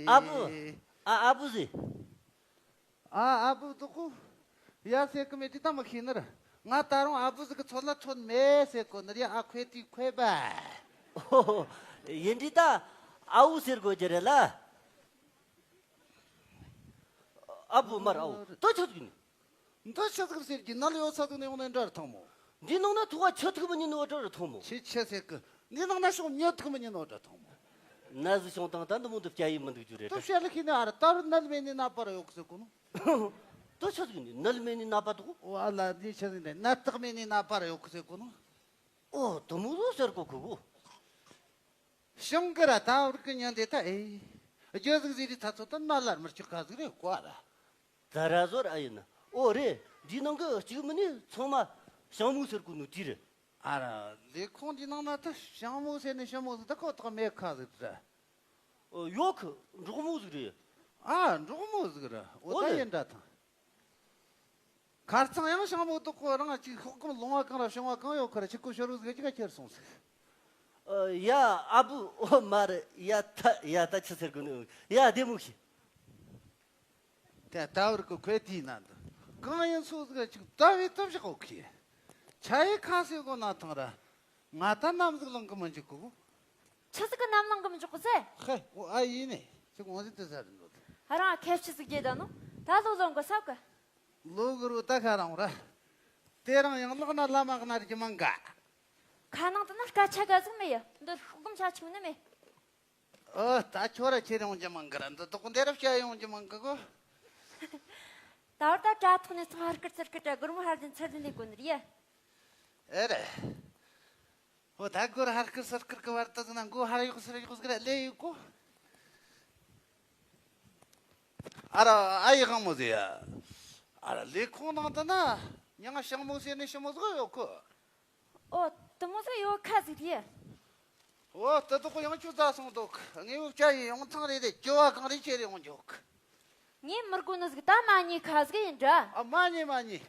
ཨ་བུ། ཨ་ཨ་བུ་ཟེར། ཨ་ཨ་བུ་དུ་ཁུ། ཡ་ཟེར་གི་མེད་དུས་ད་མི་ཤེས་ནི་རེད། ང་ད་རུང་ཨ་བུ་ཟིག་གི་ཚོད་ལ་ཚོད་མེད་ཟེར་གོ་ནི་རེད། ཨ་ཁོས་དུས་ཁོས་པ། ཨོ། ཡིན་དུས་ད་ཨ་བུ་ཟེར་དགོས་རྒྱུ་རེད་ལ། ཨ་བུ་མར་ཨ་བུ་དོ་ཆོད་གི་ནི། འདི་ཆི་ཟིག་ཟེར་གི། ནལ་ཡོད་ས་ཟིག་ནས་ཡོང་ནས་འདྲ་རུ་ཐང་མོ། འདི་ནང་ན་ཐུག་པ་ཆུ་ཐིགས་མི་ཉན་ནོ་འདྲ་རུ་ཐང་མོ། ཆི་ཆི་ཟེར་གི། འདི་ནང་ན་ཤོང་མྱི་ཐིགས་མི་ཉན་ནོ་འདྲ་ཐང་མོ། ན་ཟིག་ཤོང་དང་ད་འདི་མོ་འདི་བསྐྱལ་ཡི་མི་འདུག་རྒྱུ་རེད། དུ་བཤད་ལ་ཤེས་ནི་ཨ་ར། ད་རུ་ནལ་མེད་ནི་ན་པ་ར་ཡོད་གི་ཟེར་གོ་ནོ། དུ་ཆི་ཟིག་ནི་ནལ་མེད་ནི་ན་པ་དུ། ཨོ་ཨ་ལ། འདི་ཆི་ཟིག་ནི་ནད་རྟགས་མེད་ནི་ན་པ་ར་ཡོད་གི་ཟེར་གོ་ནོ། ཨོ་དུ་མོ་ཟོ་ཟེར་གོ་གི་གོ། ཤིང་གི་ར་ད་བར་གི་ཉན་དེ་ད་ཨེ། རྒྱུ་ཟིག་ཟེར་དུས་ད་ཚོད་ད་ན་ལར་མི་ཆུ་ཁ་ཟིག་རེད་གོ་ཨ་ར། ད་ར་ཟོར་ཨ་ཡིན་ན། ཨོ་རེད། འདིའི་ནང་གི་གཅིག་མིན་ནི་ཚང་མ་ཞང་མོ་ཟེར་གོ་ནོ་དེ་རེད། ཨ་ར། ལས་ཁུངས་འདིའི་ནང་ན་ད་ཞང་མོ་ཟེར་ནི་ཞང་མོ་ཟིག་ད་ཁོ་ཐག་མེད་ཁ་ཟིག་རེད། ཨོ་ཡོད་གི། འབྲོག་མོ་ཟིག་རེད། ཨ་འབྲོག་མོ་ཟིག་རེད། ཨོ་ཨོ་ད་ལེ། ཡིན་འདྲ་ཐང་། ཁ་རྩང་ཡང་ཞང་མོ་དུ་ཁོ་རང་གཅིག་ཤོག་གམ་ལོང་བ་གང་ར་ཤོང་བ་གང་ཡོད་ཁར་ཆི་ཀོ་ཤོ་རུ་ཟིག་གཅིག་ག་ཁྱེར་སོང་ཟིག། ཨ་ཡ་ཨ་བུ། ཨོ་མ་རེད། ཡ་ད་ཡ་ད་ཆི་ཟེར་གོ་ནི། ཡ་བདེ་མོ་ཤི། དེ་ད་བར་གི་ཁོས་དེའི་ནང་དུ་གང་ཡིན་སུ་ཟིག་ཅིག་ད་བའི་ཐབས་ཤག་ཨོ་ཁི། ཆ་ཡི་ཁ་སེ་གོ་ན་ཐང་ར། ང་ད་ནམ་ཟིག་ལངས་གི་མི་འཇུག་གི། ཆི་ཟིག་གི་ནམ་ལངས་གི་མི་འཇུག་གི་ཟེ། ཧེ། འོ་ཨ་ཡིན་ནི། ཅིག་འོང་ཟིག་དེ་ཟ་རིན་འདུག་ཨ་རང་ཁེབས་ཆི་ཟིག་རྒྱས་ད་ནོ། ད་ལོ་ལོ་འགོ་ས་གི། ལོ་གི་རུ་ད་ཁ་རང་ར། དེ་རིང་ཡང་ལོག་ན་བླ་མ་གནའ་རྒྱུ་མང་ག་ཁ་ནང་དུ་ན་སྐད་ཆ་ག་ཟིག་མེད་ཡ། འདི་ཤོག་སྒམ་ཆ་ཆུང་ནི་མེད། ཨོ། ད་ཁྱོད་ར་ཁྱེར་ཡོང་རྒྱུ་མང་གི་ར། འདི་དག་འདི་ར་བཤད་ཡོང་རྒྱུ་མང་གི་གོ། ད་བར་ད་དྲ་ཐོག་ནས་ཚང་ཧར་ཀིར་ཚུར་ཀིར་དྲ་སྒོར་མོ་ཧར་ལྡན་ཚུར་ལྡན་ལས་གོ་ནི་རེད་ཡ། ཨེ་རེད། ཨོ། ད་སྒོར་ཧར་ཀིར་ཚུར་ཀིར་གི་བར་དུ་ཟིག་ན་མགོ་ཧར་གཡོག་ཚུར་གཡོག་ཟིག་ར་ལས་ཡོད་གོ། ཨ་ར་ཨ་ཡེ་གང་མོ་ཟིག་ཡ། ཨ་ར་ལས་ཁུངས་ནང་དུ་ན་མྱང་ཞང་མོ་ཟེར་ནི་ཞི་མོ་ཟིག་ཡོད་གོ། ཨོ། དེ་མོ་ཟིག་ཡོད་ཁ་ཟིག་རེད། ཨོ། དེ་དག་གོ་ཡང་ཁྱོད་རྫ་སོང་འདུག་ངའི་བུ་བཅའ་ཡི་ཡོང་ཐང་རེ་རེ་སྐྱོ་བ་གང་རེ་ཁྱེར་ཡོང་འཇོག་ངས་མི་དགོ་ནི་ཟིག་ད་མ་ཉེས་ཁ་ཟིག་ཡིན་འདྲ། ཨ། མ་ཉེས་མ་ཉེས།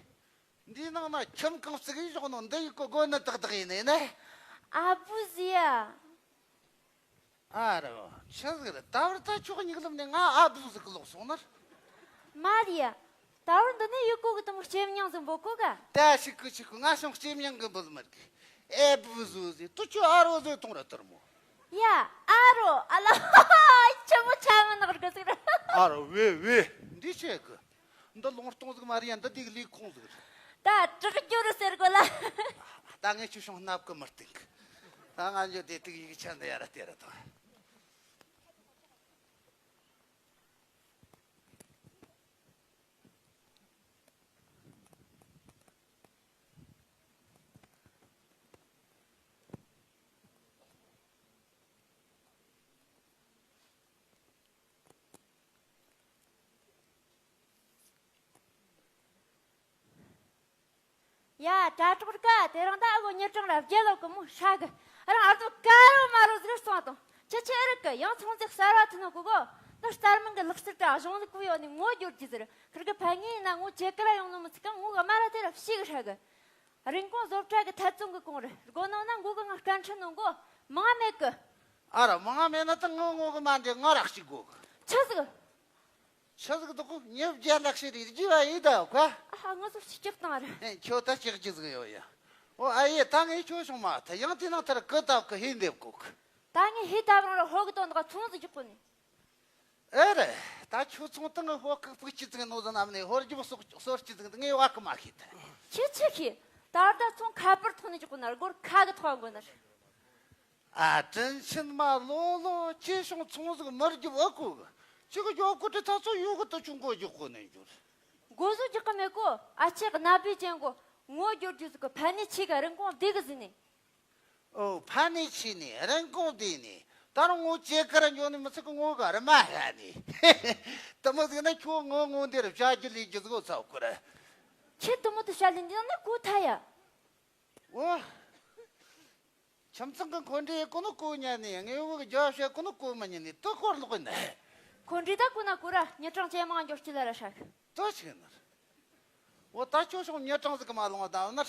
འདིའི་ནང་ན་ཁྱིམ་གང་ཟིག་ཡིན་ཞོག་ནོ་འདི་ཡི་གོ་དགོ་ནི་ཏག་ཏག་ཡིན་ནི་ནི། ཨ་བུ་ཟིག་ཡ། ཨ་རོ། ཆི་ཟིག་རེད། ད་བར་ད་ཁྱོད་ཉིག་ལམ་ནས་ང་ཨ་བུ་ཟིག་གི་ལོག་སོང་ནར། མ་རེད་ཡ། ད་བར་འདི་ནས་ཡོད་གོ་གི་དུ་མོ་ལྕེ་མྱང་ཟིག་འབོད་གོ་ག་ད་ཤི་ཀི་ཤི་ཀི། ང་ཤོང་ལྕེ་མྱང་གི་འབོད་མར་གི། ཨེ་བུ་ཟོ་ཟིག་ཏུ་ཁྱོད་ཨ་རོ་ཟོ་གཏོང་ར་དར་མོ། ཡ། ཨ་རོ། ཨ་ལ། ཆི་མོ་ཆ་མི་ནག་རྒི་ཟིག་ར། ཨ་རོ། ཝེ་ཝེ། འདི་ཆེ་གི། འདི་ལུང་སྟོང་ཟིག་མ་རེད་ཡ། འདི་དེ་གི་ལས་ཁུངས་ཟིག་རེད། ད་དྲག་རྒྱུ་རུ་ཟེར་གོ་ལ། ད་ངས་ཁྱོད་ཤོང་སྣབས་ཀི་མི་སྟེང་གི། ད་ང་འཇོ་དེ་དུག་ཡིག་ཆ་འདི་ཡ་ར་དེ་ར་དང་། ཡ། དྲ་གྲོགས་ཀ། དེ་རིང་ད་ཨ་གོ་མྱི་གྲངས་ར་བརྒྱད་ལོ་གི་མོ་ཧྲ་གི། རང་ཨར་ཏོ་ཀ་རོ་མ་རོ་ཟིག་ར་སོང་དང་། ཁྱེད་ཆོས་རིག་གི་ཡང་ཚོང་རྫས་གསར་བ་ཐོན་ནོ་གོ་གོ། ད་རྩར་མང་གི་ལག་རྩལ་དྲ་གཞུང་ལུགས་གོ་ཡོད་ནི་ངོ་སྒྱུར་རྒྱུ་ཟེར། ཁིར་གི་ཕ་ངའི་ན་ངོ་ཇེ་ཀ་ར་ཡོང་ནོ་མི་ཚིག་ག་ངོ་གི་མ་ར་དེ་ར་ཕྱི་གི་ཧྲ་གི། རིན་གོང་བཟོ་གྲྭ་གི་ཐད་ཚོང་གི་གོང་རེད། སྒོ་ནང་ན་མགོ་གི་ང་སྐད་འཕྲིན་ནོ་མགོ་མང་མེད་གི། ཨ་ར་མང་མེད་ན་ད་ངོ་ངོ་གི་མ་འདི་ང་ར་ཞིག་དགོ་གི། ཆི་ཟིག་ཆི་ཟིག་འདུག་གོ། ཉེ་བརྒྱ་ལག་ཤེས་རེད་རྒྱུ་བ་ཡིན་ད་ཁ། ཨ་ཧ། ང་ཚོ་ཕྱི་སྐྱག་བཏང་ར། ཨེ། ཁྱོད་ད་སྐྱག་རྒྱུ་ཟིག་ཡོད་ཡ། ཨོ་ཨ་ཡེ། ད་ངས་ཁྱོད་བྱུང་མ་ཐལ། ཡང་དེ་ནང་ཐར་གི་ད་གི་ཧེ་འདེབས་གོ་གི། ད་ངས་ཧེ་ད་རང་ར་ཧོ་གི་དོན་དག་ཚོང་ཟིག་རྒྱག་གོ་ནི། ཨེ་རེད། ད་ཁྱོད་ཚོང་ད་ངས་ཧོ་གི་ཕུག་ཅི་ཟིག་ནོ་ཟ་ནམ་ནས་ཧོར་རྒྱུ་སོག་སོར་ཅི་ཟིག་ངས་བ་གི་མ་ཤེས་ད། ཁྱེད་ཆི་ཤེས། ད་ད་ཚོང་ཁ་པར་ཐོག་ནས་རྒྱག་གོ་ན་སྒོར་ཁ་གི་ཐོག་གོ་ན། ཨ། དྲིན་ཆེན་མ་ལོ་ལོ་ཁྱེད་ཤོང་ཚོང་ཟིག་མར་རྒྱུ་བ་གོ་གི། ཅི་གི་ཡོ་གོ་དྲི་ཐག་ཚོ་ཡོ་གི་ཏུ་ཆུང་གོ་རྒྱུ་གོ་ནས་འཇུར། འགོ་བཟོ་རྒྱག་གི་མེད་གོ། ཨ་ཆེ་གི་ན་བུའི་ཅན་གོ། ངོ་རྒྱུར་རྒྱུ་ཟིག་གི་ཕན་ནི་ཆེ་ག་རིན་གོང་བདེ་གི་ཟིན་ནི། ཨོ། ཕན་ནི་ཆེ་ནི་རིན་གོང་བདེ་ནི། ད་རུང་ངོ་ཇེ་ཀ་ར་འཇོ་ནི་མི་ཚིག་གི་ངོ་ག་རི་མ་ཧ་ནི། དུ་མོ་ཟིག་ན་ཁྱོད་ངོ་ངོ་འདིར་བྱ་རྒྱུ་ལས་རྒྱུ་ཟིག་གོ་ཚ་གོ་ར། ཁྱེད་དུ་མོ་དུ་བྱ་ལས་འདི་ན་གོ་ཐ་ཡ། ཨོ། ཁྱིམ་ཚང་གི་འཁོན་འགྲས་ཡེ་གོ་ནོ་གོ་ཉན་ནི། དངོས་པོ་གི་རྒྱབ་བཤད་གོ་ནོ་གོ་མི་ཉན་ནི། དུ་སྐོར་ལོག་ཡིན་ནི། འཁོན་འགྲས་ད་གོ་ན་གོ་ར། མྱི་གྲངས་ཇེ་མང་འགྱོ་སྐྱིད་ལ་ར་ཧྲ་གི། དུ་ཆི་ནི། ཨོ་ད་ཁྱོད་ཤོང་མྱི་གྲངས་ཟིག་གི་མ་ལོང་བ་ད་ནི།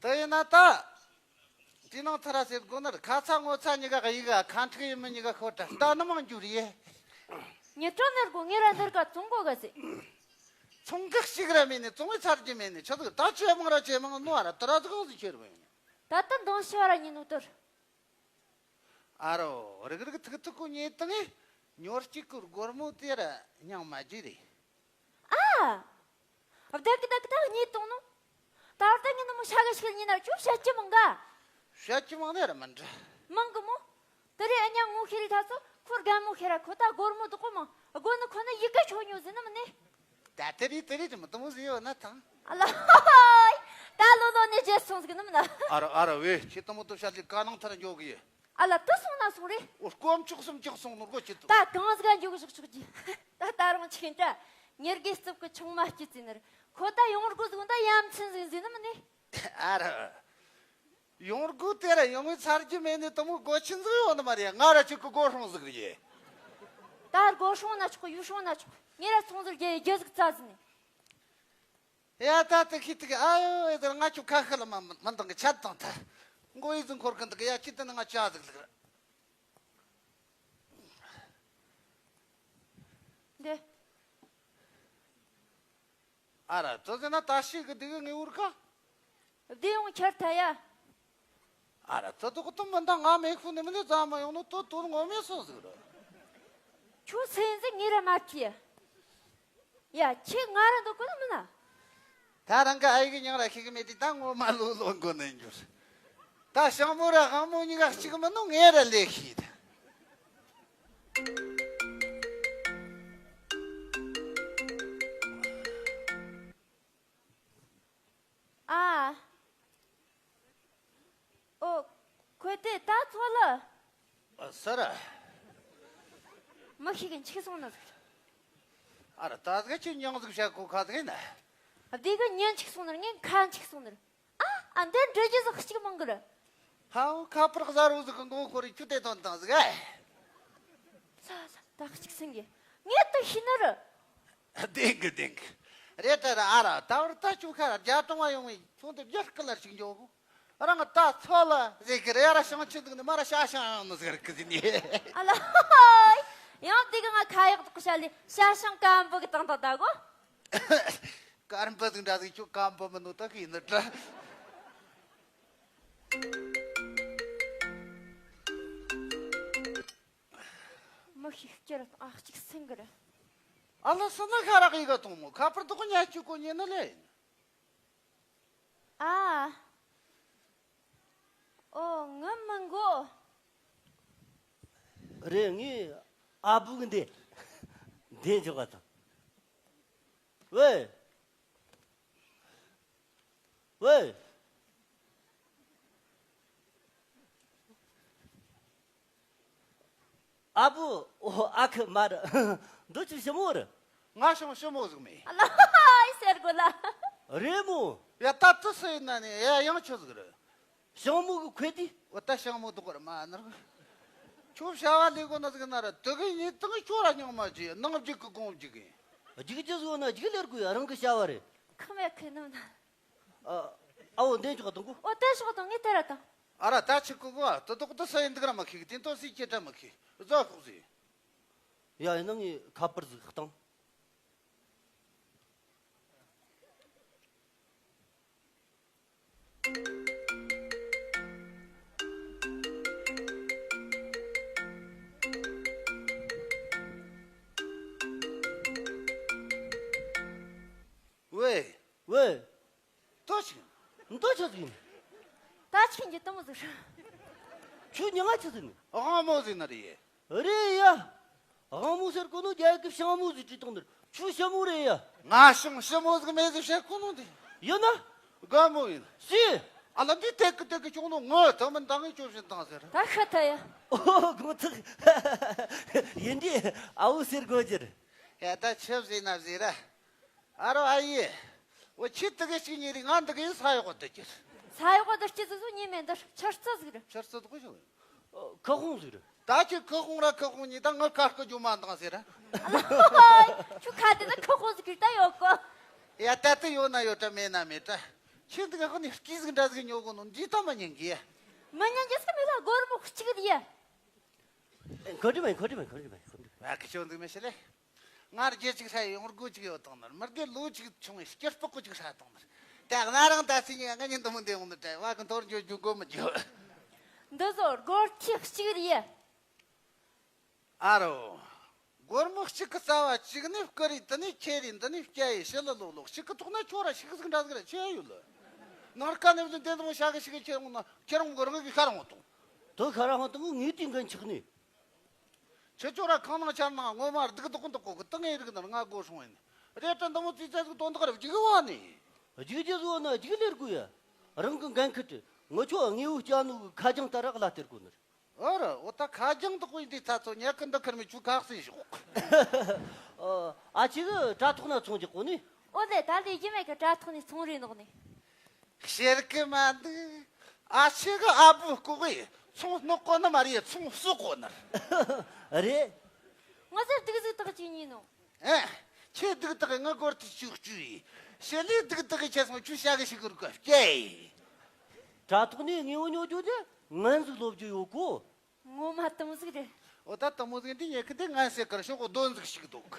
དུ་ཡིན་ན་ད། དེ་ནང་ཐ་ར་ཟེར་དགོ་ནི། ཁ་ཚ་ངོ་ཚ་གཉིས་ཀ་གི་ཡི་ག་ཁ་འཁྲིག་ཡིན་མི་གཉིས་ཀ་ཤོར་དྲ་ད་ནི་མང་རྒྱུ་རེད། མྱི་གྲངས་ནར་གོ་ངེ་ར་འདིར་ག་ཚོང་གོ་ག་ཟེ། ཚོང་གི་ཞིག་ར་མེད་ནི། ཚོང་བའི་ཚར་གྱི་མེད་ནི། ཆི་ཟིག་ད་ཇེ་མང་ར་ཇེ་མང་ནོ་ཨ་ར་དུ་ར་ཟིག་གང་ཟིག་ཁྱེར་བ་ཡིན། ད་ལྟ་འདང་ཞི་བ་ར་ཉིན་ནོ་དུར། ཨ་རོ། རིག་རིག་ཐིག་ཐིག་གོ་ཉེ་དང་ངས་ཉོར་གཅིག་གི་སྒོར་མོ་དེ་ར་མྱང་མ་བརྗེ་རེད། ཨ། བདག་གི་བདག་གི་ད་གཉིད་གཏོང་ནོ། ད་བར་ད་ངས་ནུ་མོ་ཤ་ག་ཤི་ཉིན་ན་ཁྱོད་བཤད་ཀྱི་མང་ག་བཤད་ཀྱི་མང་ནི་ར་མི་འདྲ། མང་གི་མོ། དེ་རེད། ཨ་ཉ་ངོ་ཤེས་རེད་ད་ཚོ། ཁོ་རྒན་མོ་ཤེས་ར་ཁོ་ད་སྒོར་མོ་དུ་གོ་མང་སྒོ་ནི་ཁོ་ནི་ཡི་གེ་ཆོ་ཉོ་ཟིན་ནི་མིན་ནི། ད་དེ་རེད་དེ་རེད། དེ་མོ་དེ་མོ་ཟིག་ཡོད་ན་ཐང་། ཨ་ལ་ཧ་ཧ་ཧ། ད་ལོ་ལོ་ནས་རྗེས་སོང་ཟིག་ནི་མིན་ན། ཨ་ར་ཨ་ར་ཝེ། ཁྱེད་དེ་མོ་དུ་བཤད་ལི་ཀ་ནང་ཐར་འཇོག་གི་ཡེ། ཨ་ལ་དུ་སོང་ན་སོང་རེད། འོ་སྐོམ་ཆུག་སུམ་ཅིག་སོང་ནོར་གོ་ཁྱེད་དུ། ད་གང་ཟིག་འཇོག་ཞོག་ཆོག་གི། ད་ད་རང་ཆི་ཁན་ད། ཉེར་དགུའི་རྩིབ་ཀི་ཆུང་མ་སྐྱིད་ཙི་ནི་རེད། ཁོ་ད་ཡོང་སྒོ་ཟིག་ད་ཡ་མཚན་ཟིག་ཟིན་ནི་མིན་ནི། ཨ་ར། ཡོང་སྒོ་དེ་ར་ཡོང་བའི་ཚར་རྒྱུ་མེད་ནི་དེ་མོ་སྒོ་ཆེན་ཟིག་ཡོད་ནི་མ་རེད། ང་ར་ཅིག་གི་སྒོ་སྲུང་ཟིག་རེད། ད་སྒོ་སྲུང་ན་ཆོག་གི། ཡུལ་སྲུང་ན་ཆོག་གི། ངས་ར་ཚོང་ཟིག་རྒྱ་རྒྱ་ཟིག་རྩ་ཟིན་ནི། ཡ་ད་དེ་ཁི་ཐིག་ཨ་ཡོ། ཨེ་ད་ང་ཁྱོད་ཁ་ཤི་ལ་མ་མ་འདང་གི་ཆད་དང་ཐ། མགོ་ཡི་ཟིག་འཁོར་གི་འདུག་ཡ་ཁྱི་དེ་ནི་ང་ཅག་ཟིག་ལིག་ར། འདི། ཨ་ར་ཙོ་ཟེར་ན་ད་ཤི་གི་འདུག་གི་ངའི་འུར་ཁ། བདེ་ཡོང་ཁྱེར་ཐ་ཡ། ཨ་ར་ཙི་ཏོག་ཏུ་མི་འདང་ང་མེ་ཁུ་ནི་མི་ནི་ཙམ་མ་ཡོང་ནོ་ཏོ་ཏོ་ངོ་མེ་སོང་ཟིག་ར། ཁྱོད་སེམས་ཟིག་ངེ་ར་མ་ཁྱི། ཡ་ཁྱི་ང་ར་འདུག་གོ་ནི་མིན་ན། ད་རང་གི་ཨ་ཡི་གི་མྱིང་ར་ཤེས་གི་མེད་དེ་ད་ངོ་མ་ལོ་ལོ་འགོ་ནས་འགྱུར། ད་ཞང་མོ་ར་ཧང་མོ་གཉིས་ཀ་གཅིག་མིན་ནོ་ངེ་ར་ལས་ཤེས་ད། ཨ། ཨོ། ཁོས་དེ་ད་ཚོ་ལ། ཨ་སར། མི་ཤེས་གི་འཆིག་སོང་ནི་ཟིག་ཨ་ར་ད་ཟིག་ཁྱོད་མྱིང་ཟིག་བཤད་གོ་ཁ་ཟིག་ཡིན་ན། བདེ་གི་ཉིན་འཆིག་སོང་ནི་ངས་ཁ་འཆིག་སོང་ནི། ཨ། ཨ་འདི་འདྲི་རྒྱུ་ཟིག་གཅིག་མང་གི་ར། ཧའོ་ཁ་པར་གཟའ་རུ་ཟིག་གི་མགོ་ཁོ་རེ་ཁྱོད་དེ་དོན་དང་ཟིག་ཨེ། ལ་ལ་ད་གཅིག་སེང་གི། ངས་དེ་ཤེས་ནི་ར། བདེན་གི་བདེན་གི། རེད་དྲ་ར་ཨ་ར་ད་བར་ད་ཁྱོད་ཁ་ར་རྒྱ་གྲོང་བ་ཡོང་བའི་ཁྱོད་དེ་རྒྱ་སྐད་ལ་ཞིག་འཇོག་གོ། རང་ད་ཚོ་ལ་ཟེར་གི་རེད། ཨ་ར་ཞང་ཆུ་འདུག་ནི་མ་ར་ཤ་ཞང་ཡང་ནི་ཟེར་གི་ཟིན་ནི། ཨ་ལ་ཧོ། ཡང་དེ་གི་ང་ཁ་ཡག་དག་བྱ་ལེ་ཤ་ཞང་ཀམ་པོ་གི་དང་དང་ད་གོ། ཀར་འབུ་ཟིག་འདྲ་ཟིག་ཁྱོད་ཀམ་པོ་མི་ནོ་ད་གི་ཡིན་ནི་དྲ། མི་ཤིག་སྐྱར་ཨ་གཅིག་སེང་གི་རེད། ཨ་ལ་སི་ན་ཁ་རག་ཡི་ག་གཏོང་མོ་ཁ་པར་དོག་ཉ་ཆུ་གོ་ཉེ་ནི་ལེ་ཡིན། ཨ། ཨོ་ངི་མི་མགོ། རེད། ངས་ཨ་བུ་གི་འདི་འདི་འཇོག་ག་དང་། ཝེ། ཝེ། ཨ་བུ། ཨོ་ཨ་ཁུ་མ་རེད། འདི་ཆི་ཞི་མོ་རེད། ང་ཞང་ཞི་མོ་ཟིག་མེད། ཨ་ལ་ཧ་ཧ་ཟེར་གོ་ལ། རེད་མོ། ཡ་ད་ཏི་སུ་ཡིན་ན་ནི་ཡ་ཡང་ཆི་ཟིག་རེད། ཞང་མོ་གི་ཁོས་དེ། འོ་ད་ཞང་མོ་དུ་གོར་མ་ནར། ཁྱོད་བྱ་བ་ལས་གོ་ན་ཟིག་ན་ར་དུ་གི་ཉིད་དང་ཁྱོད་ར་སྙིང་མ་རྗེ་ནང་རྒྱུག་གི་གོང་རྒྱུག་གི། རྒྱུག་རྒྱུ་ཟོ་ན་རྒྱུག་ལེར་གོ་ཡ་རང་གི་བྱ་བ་རེད། ཁམ་ཡ་ཁེ་ནམ་ན། ཨ། ཨའོ་འདན་ཆོག་དང་གོ། འོ་དེ་ཤོག་དང་ངས་དེ་ར་དང་། ཨ་ར་ད་ཆི་གོ་གོ་ཨ་དུ་དོག་ཏུ་ས་ཡིན་འདུག་ར་མ་ཁེ་གི་དེ་ཏོ་སི་ཁྱེད་ད་མ་ཁེ་ཟ་ཤོག་ཟི། ཡ་ཡིན་ན་ངས་ཁ་པར་ཟིག་བཏང་། ཝེ། ཝེ། ཏོ་ཆི། ཏོ་ཆི་ཟིག་ཡིན། ད་ཆི་གི་ཏོ་མོ་ཟིག་ར། ཁྱོད་མྱིང་ང་ཆི་ཟིག་ཡིན། དབང་མོ་ཟིག་ན་རེད། རེད་ཡ། དབང་མོ་ཟེར་གོ་ནོ་རྒྱ་གི་ཞང་མོ་ཟིག་བྲིས་བཏང་ནི་རེད། ཁྱོད་ཞི་མོ་རེད་ཡ། ང་ཞང་ཞི་མོ་ཟིག་མེད་ཟིག་བཤད་གོ་ནོ་འདི། ཡིན་ན། དགའ་མོ་ཡིན། སི། ཨ་ལ་འདི་ཐད་ཀི་ཐད་ཀི་ཁྱོད་ནོ་ངོ་ཐོ་མིན་དང་ངས་ཁྱོད་བཞིན་དང་ཟེར། ད་ཤ་ཐ་ཡ། ཨོ་དགོང་ཐག་ཡིན་འདི་ཨ་བོ་ཟེར་གོ་རྒྱུ་རེད། ཡ་ད་ཆི་ཟེར་ན་ཟེར་ར། ཨ་རོ་ཨ་ཡེ། འོ་ཁྱེད་དེ་ག་ཞིག་ཉེ་རིག་ང་འདི་ག་ཡིན་ས་ཡོག་དུ་ཁྱེར། ས་ཡོག་དུ་ཁྱེར་ཟིག་ཟིག་ཉེ་མེད་འདི་ཆར་རྩི་ཟིག་རེད། ཆར་རྩི་དུ་གོ་ཞིག་ཁུ་ཧོང་ཟིག་རེད། ད་ཁྱེད་ཁུ་ཧོང་ར་ཁུ་ཧོང་ཉེ་ད་ངི་ཁ་སྐུ་རྒྱུ་མ་འདང་ཟེར་ར། ཨ་ལ་ཧོ་ཧོ། ཁྱོད་ཁ་དེ་ན་ཁུ་ཧོང་ཟིག་གིས་ད་ཡོད་གོ། ཡ་ད་དེ་ཡོད་ན་ཡོད་ད་མེད་ན་མེད་ད། ཁྱེད་འདི་ག་ཁོ་ནི་སྐྱིད་ཟིག་འདྲ་ཟིག་ཉོ་གོ་ནོ་འདི་ད་མ་ཉན་གི། མི་ཉན་རྒྱུ་ཟིག་མེད་ལ་སྒོར་མོ་གཅིག་རེད་ཡ། འཁོར་རྒྱུ་མེད། འཁོར་རྒྱུ་མེད། འཁོར་རྒྱུ་མེད། འཁོར་རྒྱུ་མེད། ཨ་ཁི་ཆོ་འདུག་མི་ཤེས་ལེ། ང་རྒྱལ་ཅིག་ཧྲ་ཡོང་སྒོ་ཅིག་ཡོད་དང་ནར་མི་རྒྱལ་ལོ་ཅིག་ཆུང་ངེ་སྐྱེར་པགས་ཅིག་ཧྲ་དང་ནར། ད་ང་རང་ད་སི་ཉི་ང་ཉིན་དུ་མི་འདེང་འདི་བྲལ་བ་གི་འཐོར་འཇོ་རྒྱུ་གོ་མི་རྒྱུ། འདི་ཚོ་སྒོར་ཁྲི་གཅིག་རེད། ཨ་རོ། སྒོར་མོ་གཅིག་གི་རྩ་བ་གཅིག་ནས་བསྐུར་རེ་དེ་ནས་ཁྱེར་རེ་འདི་ནས་བསྐྱལ་ཡེ་ཞི་ལི་ལོག་ལོག་གཅིག་གི་ཐོག་ན་ཁྱོད་ར་ཤིག་ཟིག་འདྲ་ཟིག་ར་ཆེ་ཡོད་ལ། ནངས་ཀ་ནས་བཟུང་དེ་འདི་མོ་ཤ་གི་ཤིག་ཁྱེར་འོང་ན་ཁྱེར་འོང་གི་རང་གི་ཤ་རང་འོང་དང་། དོ་ཤ་རང་འོང་དང་ངས་དེ་འགན་ཆགས་ནས། ཁྱེད་ཚོ་ར་ཁང་ནང་ཆ་ནང་ངོ་མ་སྡུག་སྡུག་འདུག་གོ་གི་ཏི་ངའི་རིགས་ནང་ང་སྒོ་སྲུང་ཡིན། རེད་དྲ་འདི་མོ་ཙི་ཙ་ཟིག་དོན་དག་ར་རྒྱུག་བ་ནི། རྒྱུག་རྒྱུ་བཟོ་ན་རྒྱུག་ལེར་དགོས་ཡ། རང་གི་འགན་ཁུར་དེ་ངུ་ཆོ་དངོས་བོ་སྐྱ་ནོ་གི་ཁ་རྒྱང་ལྟར་ར་གླ་སྟེར་དགོས་ནི། ཨོ་ར་འོ་ད་ཁ་རྒྱང་དག་པོ་ཡིན་དུས་ད་ཚོ་ཉལ་གི་འདི་ཁུར་མི་ཆུ་ཁག་སེ་ཞོག་ཨ་ཅེ་གི་དྲ་ཐོག་ན་ཚོང་རྒྱག་གོ་ནི། ཨོ་ལེ་ད་ལས་རྒྱུ་མེད་གི་དྲ་ཐོག་ནས་ཚོང་རེ་ནོག་ནི། ཤེར་གི་མ་འདུག་ཨ་ཆེ་གི་ཨ་བུ་ལྐོག་གི་ཚོང་སྣོག་གོ་ནི་མ་རེད། ཚོང་ཟོག་གོ་ནི་རེད། ང་ཚོ་སྡུག་ཟིག་དག་ཅིག་ཉིན་ནོ། ཨེ། ཁྱེད་སྡུག་དག་ངི་སྒོར་དུ་བཅུག་བཅུག་ཡིས། ཞི་ལི་སྡུག་དག་གི་ཁྱེད་སོང་ཆུ་བྱ་གི་ཞིག་གི་རུ་ག་སྐྱེ། དྲ་ཐོག་ནས་དངོས་པོ་ཉོ་རྒྱུ་དེ་ངན་ཟིག་ལོབ་རྒྱུ་ཡོད་གོ། ངོ་མ་དུམ་ཟིག་རེད། འོ་ད་དུམ་བུ་ཟིག་འདི་ཉེ་གི་འདི་ངན་སེ་ཀར་ཤོག་གོ་དོན་ཟིག་ཞིག་འདུག་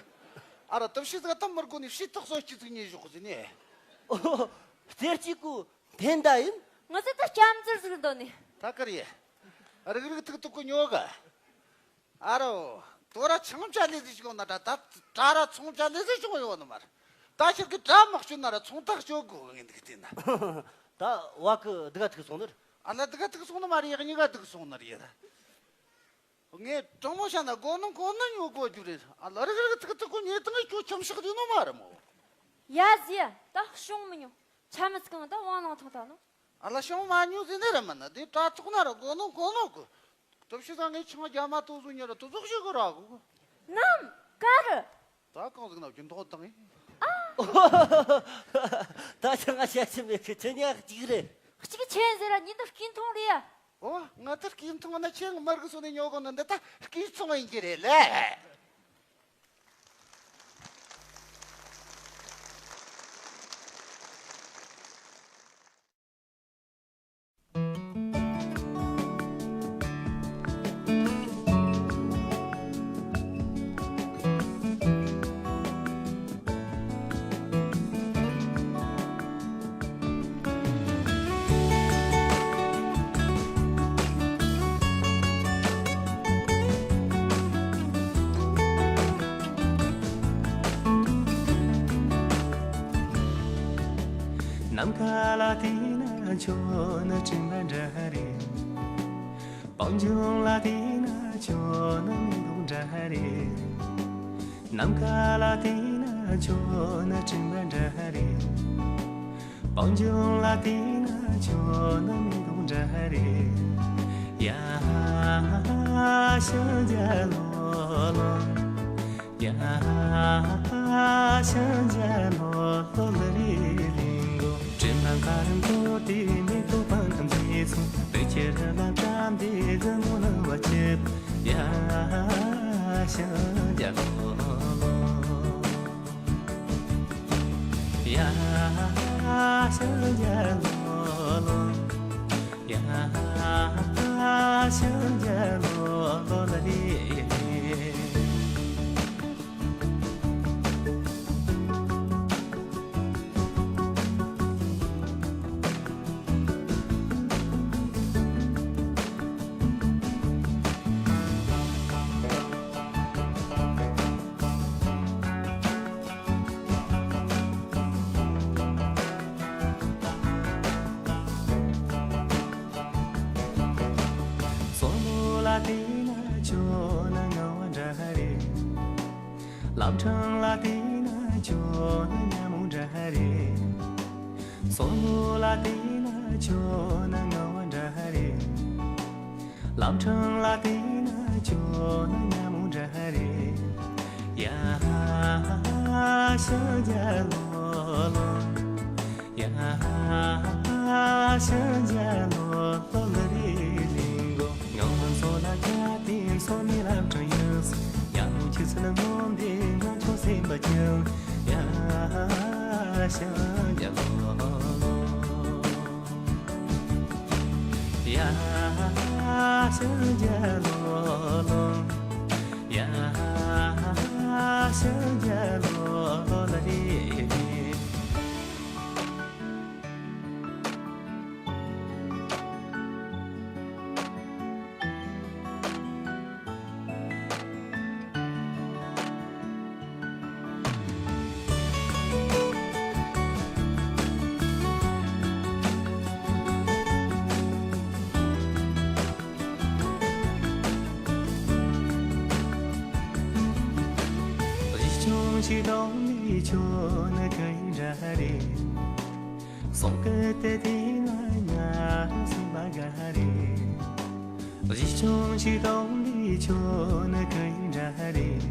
ཨ་ར་དུམ་ཤི་ཟིག་དམ་མར་གོ་ནི་ཕྱི་ཐག་སོ་སྐྱི་ཟིག་ཉེ་ཞོག་ཟིན་ནས། ཨོ། རྩེར་གཅིག་གོ་འཐེན་ད་ཡིན། ང་ཚོ་ད་སྐྱམ་ཙིར་ཟིག་འདོན་ནི། ད་ག་རེད། རིག་རིག་ཐུག་ཐུག་གི་ཉོ་ག་ཨ་རོ། དོ་ར་ཆང་བྱ་ལས་ཟིག་བྱུང་ན་འདྲ། ད་དྲ་ར་ཚོང་བྱ་ལས་ཟིག་བྱུང་ཡོད་ནི་མ་རེད། ད་ཁྱེད་ཀྱི་དྲ་མ་བྱུང་ན་ར་ཚོང་ཐག་གཅོད་དགོས་ངས་འདུག་བལྟས་ན། ད་བ་གི་སྡུག་ག་ཐུག་སོང་ནི་རེད། ཨ་ལ་སྡུག་ག་ཐུག་སོང་ནི་མ་རེད། གཉིས་ཀ་སྡུག་སོང་ནི་རེད། ངས་དྲང་མོ་བཤད་ན་གོ་ནོ་གོ་ནོ་ཉོ་དགོས་རྒྱུ་རེད། ཨ་ལ་རིག་རིག་ཐུག་ཐུག་གི་ཉེས་དང་ཁྱོད་ཁྱིམ་ཕྱག་རེད་ནོ་མ་རེད་མོ། ཡ་ཟེ། ད་ཤོང་མི་ཉོ། ཆ་མི་ཚིག་གང་ད་དབང་ལང་ཐང་ད་ནོ། ཨ་ལ་ཤོང་མ་ཉོ་ཟེར་ནི་རེད་མིན་ན། དེ་དྲ་ཐོག་ན་ར་གོ་ནོ་གོ་ནོ་གི། ཏོ་ཕྱི་ས་ངས་ཆང་རྒྱ་མ་ཏོ་བཟོ་ཉེ་ར་ཏོ་ཟོག་ཞིག་གི་ར་གོ། ནམ་ཀ་རུ། ད་གང་ཟིག་ན་རྒྱུན་ཐོག་དང་ཨེ། ད་ཆ་ང་བཤད་ཆི་མེད་གི། ཁྱེད་ཉག་གཅིག་རེད། གཅིག་ཆེན་ཟེར་ར་ཉིན་དུ་སྐྱིན་ཐོང་རེད་ཡ། ཨོ། ང་ད་སྐྱིན་ཐོང་ན་ཆེན་མར་གི་སོ་ནས་ཉོ་གོ་ནི་འདི་ད་སྐྱིན་ཚོང་ཡིན་གྱི་རེད་ལ། ནམ་མཁའ་ལ་བལྟས་ན་ཁྱོད་ནི་སྤྲིན་པ་འདྲ་རེད། སྤང་ལྗོངས་ལ་བལྟས་ན་ཁྱོད་ནི་མེ་ཏོག་འདྲ་རེད། ནམ་མཁའ་ལ་བལྟས་ན་ཁྱོད་ནི་སྤྲིན་པ་འདྲ་རེད། སྤང་ལྗོངས་ལ་བལྟས་ན་ཁྱོད་ནི་མེ་ཏོག་འདྲ་རེད། ཡ་ཤང་རྒྱ་ལོ་ལོ། ཡ་ཤང་རྒྱ་ལོ་ལོ་ལ་རི་ལིང་གོ། དྲིན་ལན་ཁ་རིང་ཐོ་དེ་མེ་ཏོག་པང་ཁམས་ཀྱི་ཚོང་། དེ་ཁྱེད་རང་ལ་བཀྲམ་སྟེ་རི་མོ་ལ་བ་ཆེབ། ཡ་ཤང་རྒྱ་ལོ་ལོ། ཡ་ཤང་རྒྱ་ལོ་ལོ། ཡ་ཤང་རྒྱ་ལོ་ལོ་ལ་རི་ལིང་། སོར་མོ་ལ་བལྟས་ན་ཁྱོད་ནི་ངུ་བ་འདྲ་རེད། ལམ་འཕྲང་ལ་བལྟས་ན་ཁྱོད་ནི་ཉ་མོ་འདྲ་རེད། སོར་མོ་ལ་བལྟས་ན་ཁྱོད་ནི་ངུ་བ་འདྲ་རེད། ལམ་འཕྲང་ལ་བལྟས་ན་ཁྱོད་ནི་ཉ་མོ་འདྲ་རེད། ཡ་ཤང་རྒྱ་ལོ་ལོ། ཡ་ཤང་རྒྱ་ལོ་ལོ་ལ་རི་ལིང་གོ། ངང་མོ་མཚོ་ལ་བཀལ་ཏེ་མཚོ་ནས་ལམ་འཕྲང་གཡུགས། ཡ་མོ་ཆུ་ཚན་ངོམ་དེ་ང་ཁྱོད་སེམས་པ་ཀྱང་། ཡ་ཤང་རྒྱ་ལོ་ལོ། ཡ་ཤང་རྒྱ་ལོ་ལོ། ཡ་ཤང་རྒྱ་ལོ་ལོ་ལ་རི་ལིང་། གཞིས་ཆུང་ཞིག་དང་ལི་ཆུ་ནི་ག་ཡིན་འདྲ་རེད། སོང་གི་དེ་དེ་ན་ང་རང་སེམས་པ་དགའ་རེད། གཞིས་ཆུང་ཞིག་དང་ལི་ཆུ་ནི་ག་ཡིན་འདྲ་རེད།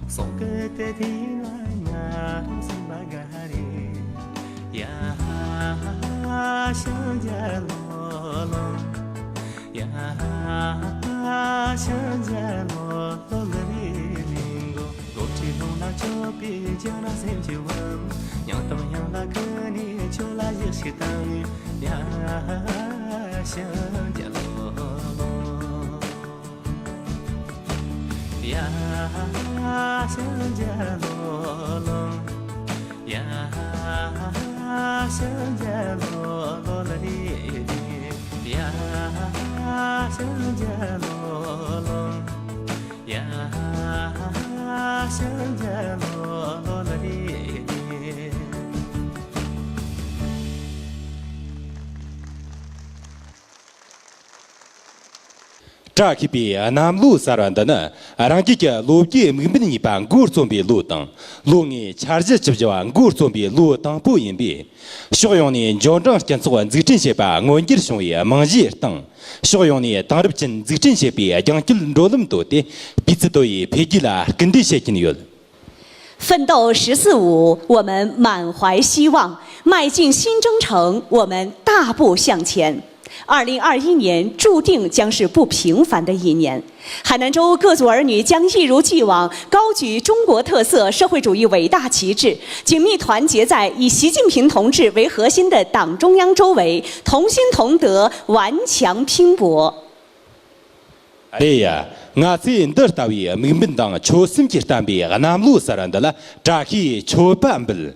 སོང་གི་དེ་དེ་ན་ང་རང་སེམས་པ་དགའ་རེད། ཡ་ཤང་རྒྱ་ལོ་ལོ། ཡ་ཤང་རྒྱ་ལོ་ལོ་ལ་རི་ལིང་གོ། ལོ་ཁྲི་ལོང་ལ་ཆོད་པའི་རྒྱ་ན་སེམས་ཀྱི་བུམ། ཡང་དང་ཡང་ལ་ཁུ་ནི་ཆོ་ལ་ཡེ་ཤི་དང་། ཡ་ཤང་རྒྱ་ལོ་ལོ། ཡ་ཤང་རྒྱ་ལོ་ལོ། ཡ་ཤང་རྒྱ་ལོ་ལོ་ལ་རི་རི། ཡ་ བཀྲ་ཤིས་པའི་གནམ་ལོ་གསར་བ་འདི་ནི་རང་རྒྱལ་གྱི་ལོ་བརྒྱའི་དམིགས་འབེན་གཉིས་པ་འགོ་རྩོམ་པའི་ལོ་དང་། ལོ་ལྔའི་འཆར་གཞི་བཅུ་བཞི་བ་འགོ་རྩོམ་པའི་ལོ་དང་པོ་ཡིན་པས། ཕྱོགས་ཡོངས་ནས་འབྱོར་འབྲིང་སྤྱི་ཚོགས་འཛུགས་སྐྲུན་བྱེད་པ་མངོན་འགྱུར་བྱུང་བའི་རྨང་གཞིའི་སྟེང་། ཕྱོགས་ཡོངས་ནས་དེང་རབས་ཅན་འཛུགས་སྐྲུན་བྱེད་པའི་རྒྱང་སྐྱོད་འགྲོ་ལམ་བཏོད་དེ། སྤུས་ཚད་མཐོ་བའི་འཕེལ་རྒྱས་ལ་སྐུལ་འདེད་བྱེད་ཀྱིན་ཡོད། 奋斗十四五，我们满怀希望，迈进新征程，我们大步向前。二零二一年注定将是不平凡的一年，海南州各族儿女将一如既往高举中国特色社会主义伟大旗帜，紧密团结在以习近平同志为核心的党中央周围，同心同德，顽强拼搏。 རེད་ཡ། ང་ཚོས་འདི་ལྟ་བུའི་དམིགས་འབེན་དང་ཆོད་སེམས་ཀྱིས་བསྟན་པའི་གནམ་ལོ་གསར་འདི་ལ་བཀྲ་ཤིས་མཆོད་པ་འབུལ།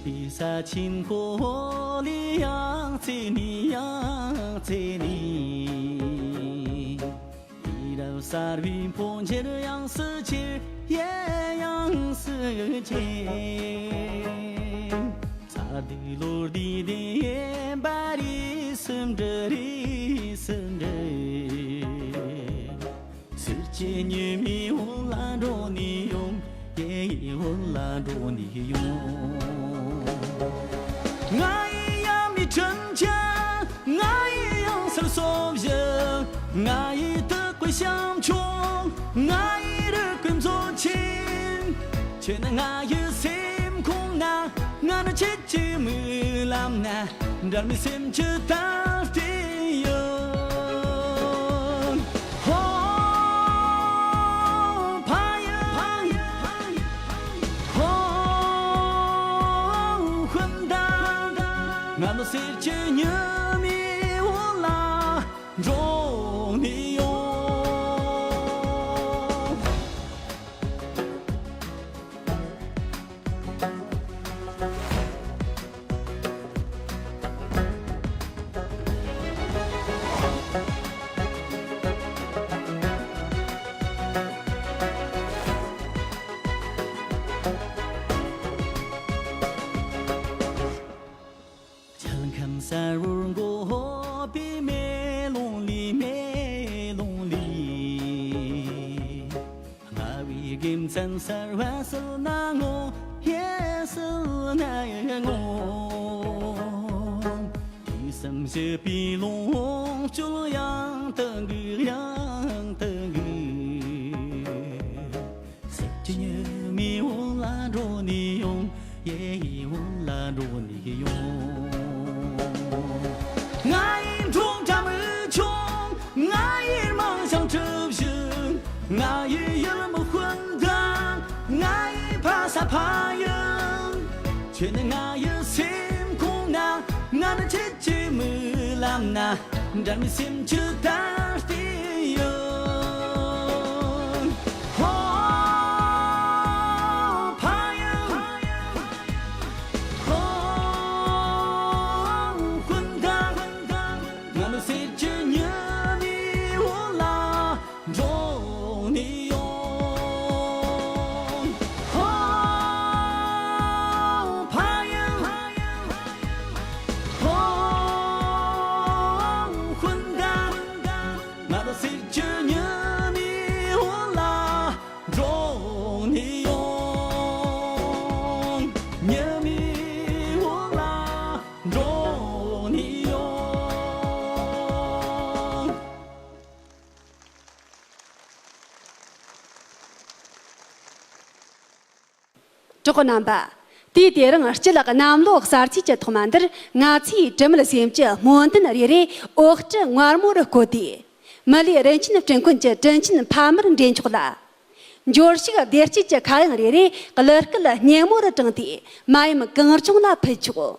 ས་ཆེན་པོ་ལ་ཡང་བརྩེ་ནས་ཡང་བརྩེ་ནས། དུས་རབས་གསར་བའི་འཕོ་འགྱུར་ཡོངས་སུ་གྱེར། ཡེ་ཡོངས་སུ་གྱེར། ས་དུས་ལོ་ཟླའི་བདེ་བ་རིས་སུ་འབྲི། རིས་སུ་འབྲི། གསེར་གྱི་ཉི་མའི་འོག་ལ་འགྲོ་ནས་ཡོང་། ཡེ་ཡེ་འོག་ལ་འགྲོ་ནས་ཡོང་། ང་ཡི་ཡབ་མེས་དྲིན་ཅན། ང་ཡི་ཡང་སར་སོ་བཞི། ང་ཡི་སྟག་གི་ཞིང་ཆུང་། ང་ཡི་རི་ཀུན་མཛོད་ཆེན། ཁྱེད་ནི་ང་ཡི་སེམས་ཁོང་ན། ང་ནི་ཁྱེད་ཀྱི་མིག་ལམ་ན། འབྲལ་མེད་སེམས་ཀྱི་དར་སྟེང་ཡོད། ཧོ། ཕ་ཡུལ། ཧོ། སྤུན་ཟླ། ང་ནི་གསེར་གྱི་ཉི་མའི་འོག་ལ་འགྲོ་ནས་ཡོང་། ཆར་ཁམས་གསལ་བོར་འགོད་པའི་མེ་ལོང་ལས། མེ་ལོང་ལས། སྔ་བའི་དགེ་མཚན་གསར་བ་བསིལ་ནས་ངོ་། ཡེ་བསིལ་ནས་ངོ་། དུས་གསུམ་བཞི་པའི་ལོངས་སྤྱོད་ཡང་དུ་འགུགས། ཡང་དུ་འགུགས། གསེར་གྱི་ཉི་མའི་འོག་ལ་འགྲོ་ནས་ཡོང་། ཡེ་ཡེ་འོག་ལ་འགྲོ་ནས་ཡོང་། ང་ཡི་འབྲོག་སྒྲ་མི་ཆུང་། ང་ཡི་རྨང་བྱང་གྲུ་བཞི། ང་ཡི་ཡུལ་མི་སྤུན་ཟླ། ང་ཡི་ཕ་ས་ཕ་ཡུལ། ཁྱེད་ནི་ང་ཡི་སེམས་ཁོང་ན། ང་ནི་ཁྱེད་ཀྱི་མིག་ལམ་ན། འབྲལ་མེད་སེམས་ཀྱི་དར་སྟེང་ཡོད། ཧོ། ཕ་ཡུལ། ཧོ། སྤུན་ཟླ། ང་ནི་གསེར་གྱི་ཉི་མའི་འོག་ལ་འགྲོ་ནས་ཡོང་། ཧོ། ཕ་ཡུལ། ཧོ། སྤུན་ཟླ། ང་ནི་གསེར་གྱི་ཉི་མའི་འོག་ལ་འགྲོ་ནས་ཡོང་། ཉི་མའི་འོག་ལ་འགྲོ་ནས་ཡོང་། གྲོགས་རྣམ་པ། དུས་དེ་རིང་སྤྱི་ལག་གནམ་ལོ་གསར་ཚེས་ཀྱི་ཐོག་མ་འདིར། ང་ཚོས་དྲི་མེད་སེམས་ཀྱི་སྨོན་འདུན་རེ་རེ་འོག་སྤྲི་མངར་མོ་རུ་བསྐོལ་ཏེ། མི་ལུས་རིན་ཆེན་སྤྲིན་ཀུན་གྱི་དྲིན་ཆེན་ཕ་མར་འདྲེན་ཆོག་ལ། འབྱོར་ཕྱུག་བདེ་སྐྱིད་ཀྱི་ཁ་གཡང་རེ་རེ་གླུ་སྐད་སྙན་མོ་རུ་དྲངས་ཏེ། མ་ཡུམ་གངས་ལྗོངས་ལ་ཕུལ་ཆོག།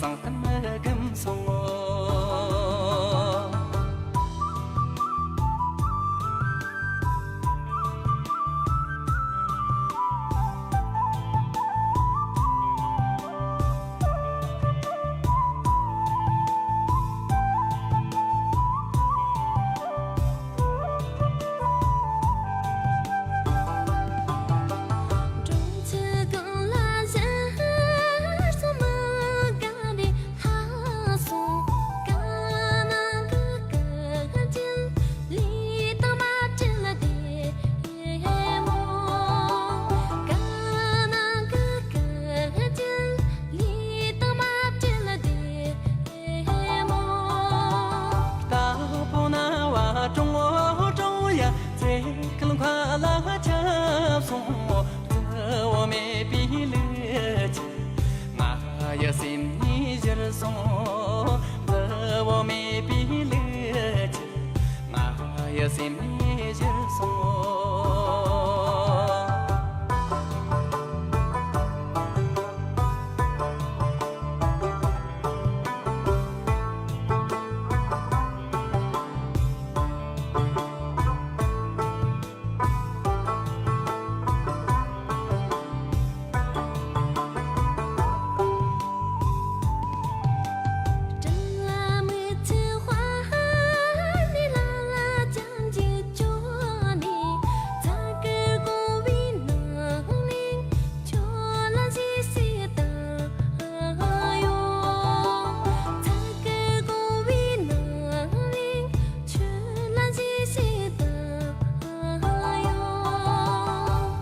དང་ལྟར་མི་སྒོམ་སོང་ངོ་། ང་ཡི་སེམས་ནས་གཞིར་སོང་།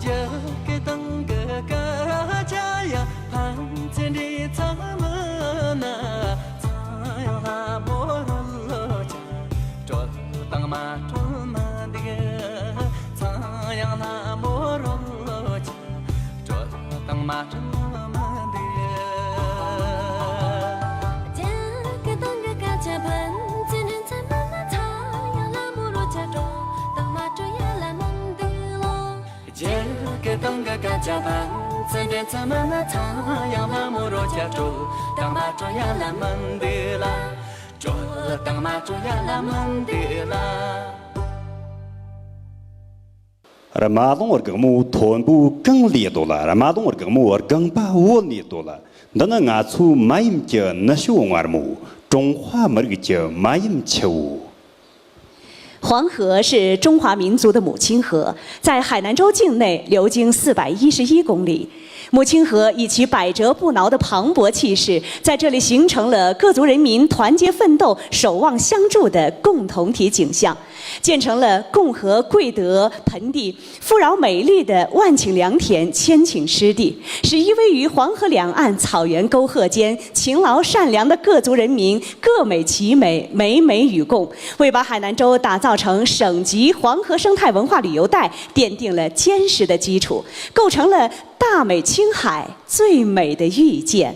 རྒྱ་སྐད་དང་གི་སྐད་ཆ་ཡ་ཕན་ཚུན་འདྲེས་ཚང་མིན་ན། ཚངས་དབྱངས་ལྷ་མོ་རོལ་ལོ་ཆ། དྲོད་དང་མ་དྲོད་མི་འདུག་ཚངས་དབྱངས་ལྷ་མོ་རོལ་ལོ་ཆ། དྲོད་དང་མ་དྲོད་མི་འདུག་རྒྱ་སྐད་དང་གི་སྐད་ཆ་ཕན་ཚུན་འདྲེས་ཚང་མིན་ན། ཚངས་དབྱངས་ལྷ་མོ་རོལ་ཆ། དྲོད་དང་མ་དྲོད་ཡ་ལ་མི་འདུག་ལོ། རྒྱ་སྐད་དང་གི་སྐད་ཆ་ཕན་ཚུན་འདྲེས་ཚང་མིན་ན། ཚངས་དབྱངས་ལྷ་མོ་རོལ་ཆ། དྲོད་དང་མ་དྲོད་ཡ་ལ་མི་འདུག་ལ། དྲོད་དང་མ་དྲོད་ཡ་ལ་མི་འདུག་ལ། རྨ་ཀླུང་སྒེག་མོ་མཐོན་པོ་གངས་ལས་བརྡོལ་ལ། རྨ་ཀླུང་སྒེག་མོ་རྐང་པ་བོད་ནས་བརྡོལ་ལ། འདི་ནི་ང་ཚོའི་མ་ཡུམ་གྱི་ནུ་ཞོ་མངར་མོ། ཀྲུང་ཧྭ་མི་རིགས་ཀྱི་མ་ཡུམ་ཆུ་བོ། 黄河是中华民族的母亲河，在海南州境内流经四百一十一公里。母亲河以其百折不挠的磅礴气势，在这里形成了各族人民团结奋斗、守望相助的共同体景象，建成了共和贵德盆地、富饶美丽的万顷良田、千顷湿地，是依偎于黄河两岸草原沟壑间、勤劳善良的各族人民各美其美、美美与共，为把海南州打造成省级黄河生态文化旅游带奠定了坚实的基础，构成了大美青海最美的遇见。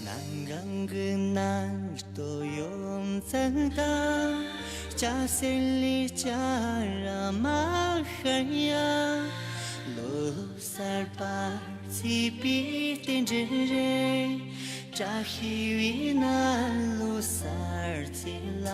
གནམ་གང་གི་གནམ་སྟོད་ཡོད་ཚད་ད། སྐྱ་སེར་ལས་སྐྱ་ར་མ་ཤར་ཡ། ལོ་གསར་པ་ཚེས་པའི་རྟེན་འབྲེལ་རེད། བཀྲ་ཤིས་པའི་ནང་ལོ་གསར་ཚེས་ལ།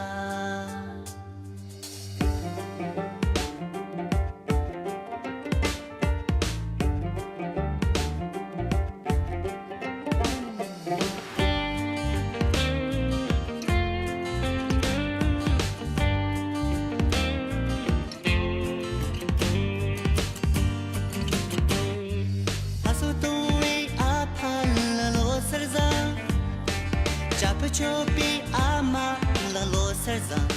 ལྷ་སོ་སྟོང་བའི་ཨ་ཕ་ལ་ལོ་གསར་བཟང་། སྐྱ་ཕོ་ཆོས་པའི་ཨ་མ་ལ་ལོ་གསར་བཟང་།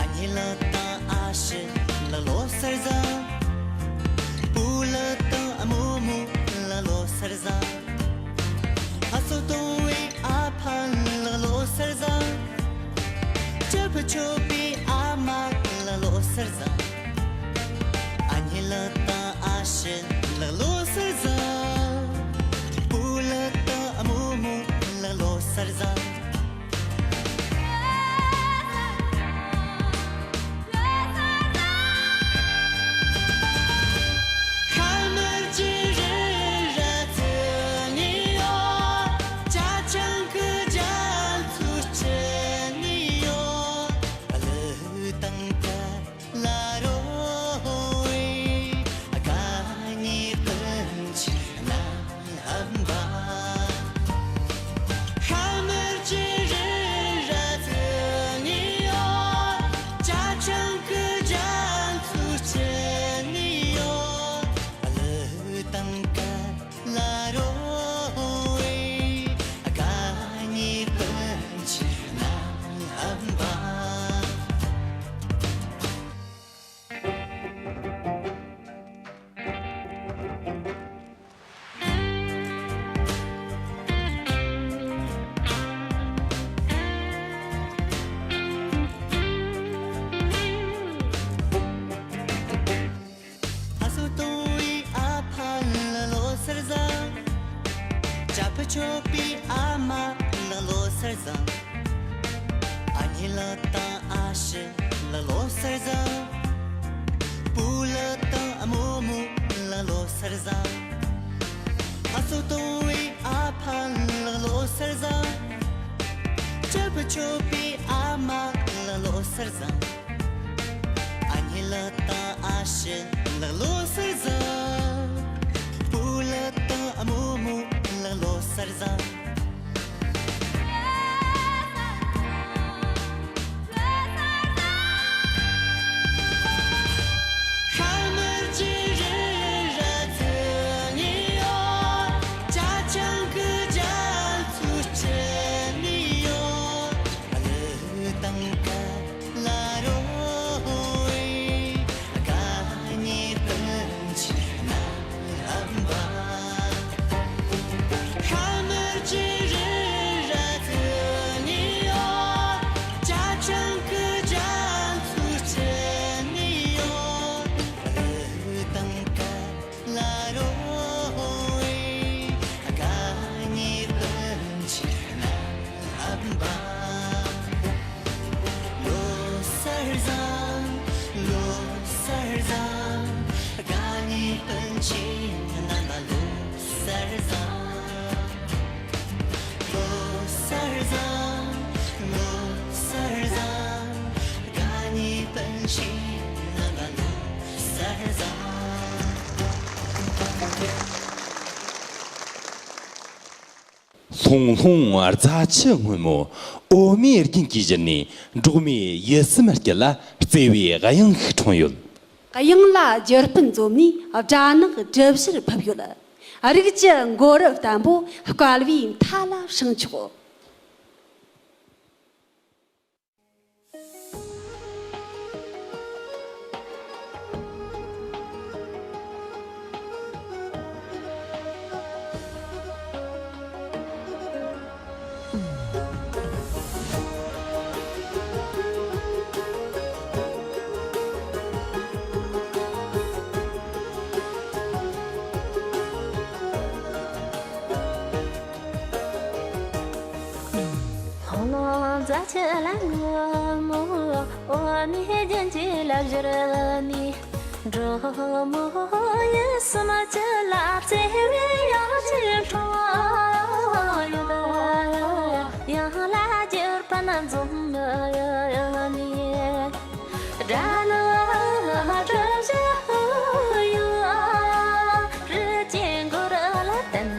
ཨ་མྱེས་ལགས་དང་ཨ་ཞེ་ལ་ལོ་གསར་བཟང་། སྤོ་ལགས་དང་ཨ་རྨོ་མོ་ལ་ལོ་གསར་བཟང་། ལྷ་སོ་སྟོང་བའི་ཨ་ཕ་ལ་ལོ་གསར་བཟང་། སྐྱ་ཕོ་ཆོས་པའི་ཨ་མ་ལ་ལོ་གསར་བཟང་། ཨ་མྱེས་ལགས་དང་ཨ་ཞེ་ལ་ལོ་གསར་བཟང་། སྤོ་ལགས་དང་ཨ་རྨོ་མོ་ལ་ལོ་གསར་བཟང་། ལྷ་སོ་སྟོང་བའི་ཨ་ཕ་ལ་ལོ་གསར་བཟང་། སྐྱ་ཕོ་ཆོས་པའི་ཨ་མ་ལ་ལོ་གསར་བཟང་། ཨ་མྱེས་ལགས་དང་ཨ་ཞེ་ལ་ལོ་གསར་བཟང་། སྤོ་ལགས་དང་ཨ་རྨོ་མོ་ལ་ལོ་གསར་བཟང་། ལྷ་སོ་སྟོང་བའི་ཨ་ཕ་ལ་ལོ་གསར་བཟང་། སྐྱ་ཕོ་ཆོས་པའི་ཨ་མ་ལ་ལོ་གསར་བཟང་། ཨ་མྱེས་ལགས་དང་ཨ་ཞེ་ལ་ལོ་གསར་བཟང་། སྤོ་ལགས་དང་ཨ་རྨོ་མོ་ལ་ལོ་གསར་ ལྷུང་ལྷུང་རྫ་ཆུ་སྔོན་མོ། འོ་མའི་རྒྱུན་གྱིས་བཞུར་ནས། འབྲོག་མིའི་ཡིད་སེམས་དཀྱིལ་ལ་བརྩེ་བའི་དབྱངས་ཤིག་འཁྲུངས་ཡོད། དབྱངས་ལ་རྒྱུ་སྤུན་འཛོམས་ནས་སྦྲ་ནག་སྒྲུབ་བྱར་ཕུབ་ཡོད། རིགས་ཀྱི་མགོ་རུ་བརྟན་པོ་བསྐལ་བའི་མཐའ་ལ་བསྲིངས་ཆོག། ལྷུང་ལྷུང་རྫ་ཆུ་ལ་སྔོན་མོ། འོ་མའི་རྒྱུན་གྱིས་ལ་བཞུར་ནས། འབྲོག་མོ་ཡིད་སེམས་དཀྱིལ་ལ་བརྩེ་བའི་དབྱངས་ཤིག་འཁྲུངས་ཡོད། དབྱངས་ལ་རྒྱུ་སྤུན་འཛོམས་ནས། སྦྲ་ནག་སྒྲུབ་བྱར་ཕུབ་ཡོད། རིགས་ཀྱི་མགོ་རུ་ལ་བརྟན་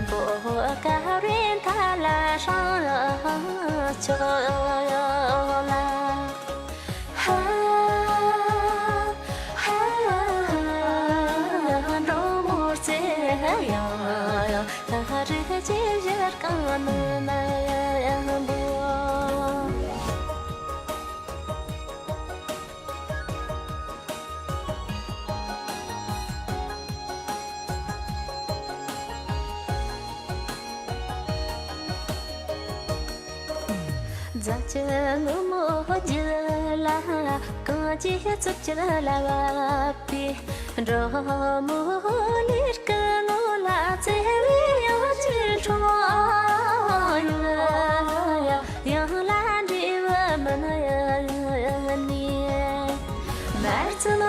པོ་བསྐལ་བའི་མཐའ་ལ་བསྲིངས་ཆོག་ལ། ཧ་ཧ་ཧ། འབྲོག་མོར་བརྩེ་བའི་དབྱངས། རིགས་ཀྱི་གཞིར་གང་ནས་ན་ཡང་འབོད། རྫ་ཆུ་སྔོན་མོའི་རྒྱུད་ལ། གངས་ཀྱི་རྩིབས་བཅུ་ལ་བབས་པའི། འབྲོག་མོ་ལས་སྐྱེས་ངོ་ལ་བརྩེ་བའི་དབྱངས་ཤིག་འཁྲུངས་ཡོད། དབྱངས་ལ་འབྲས་བུ་སྨིན་ནས། མར་རྩི་མ་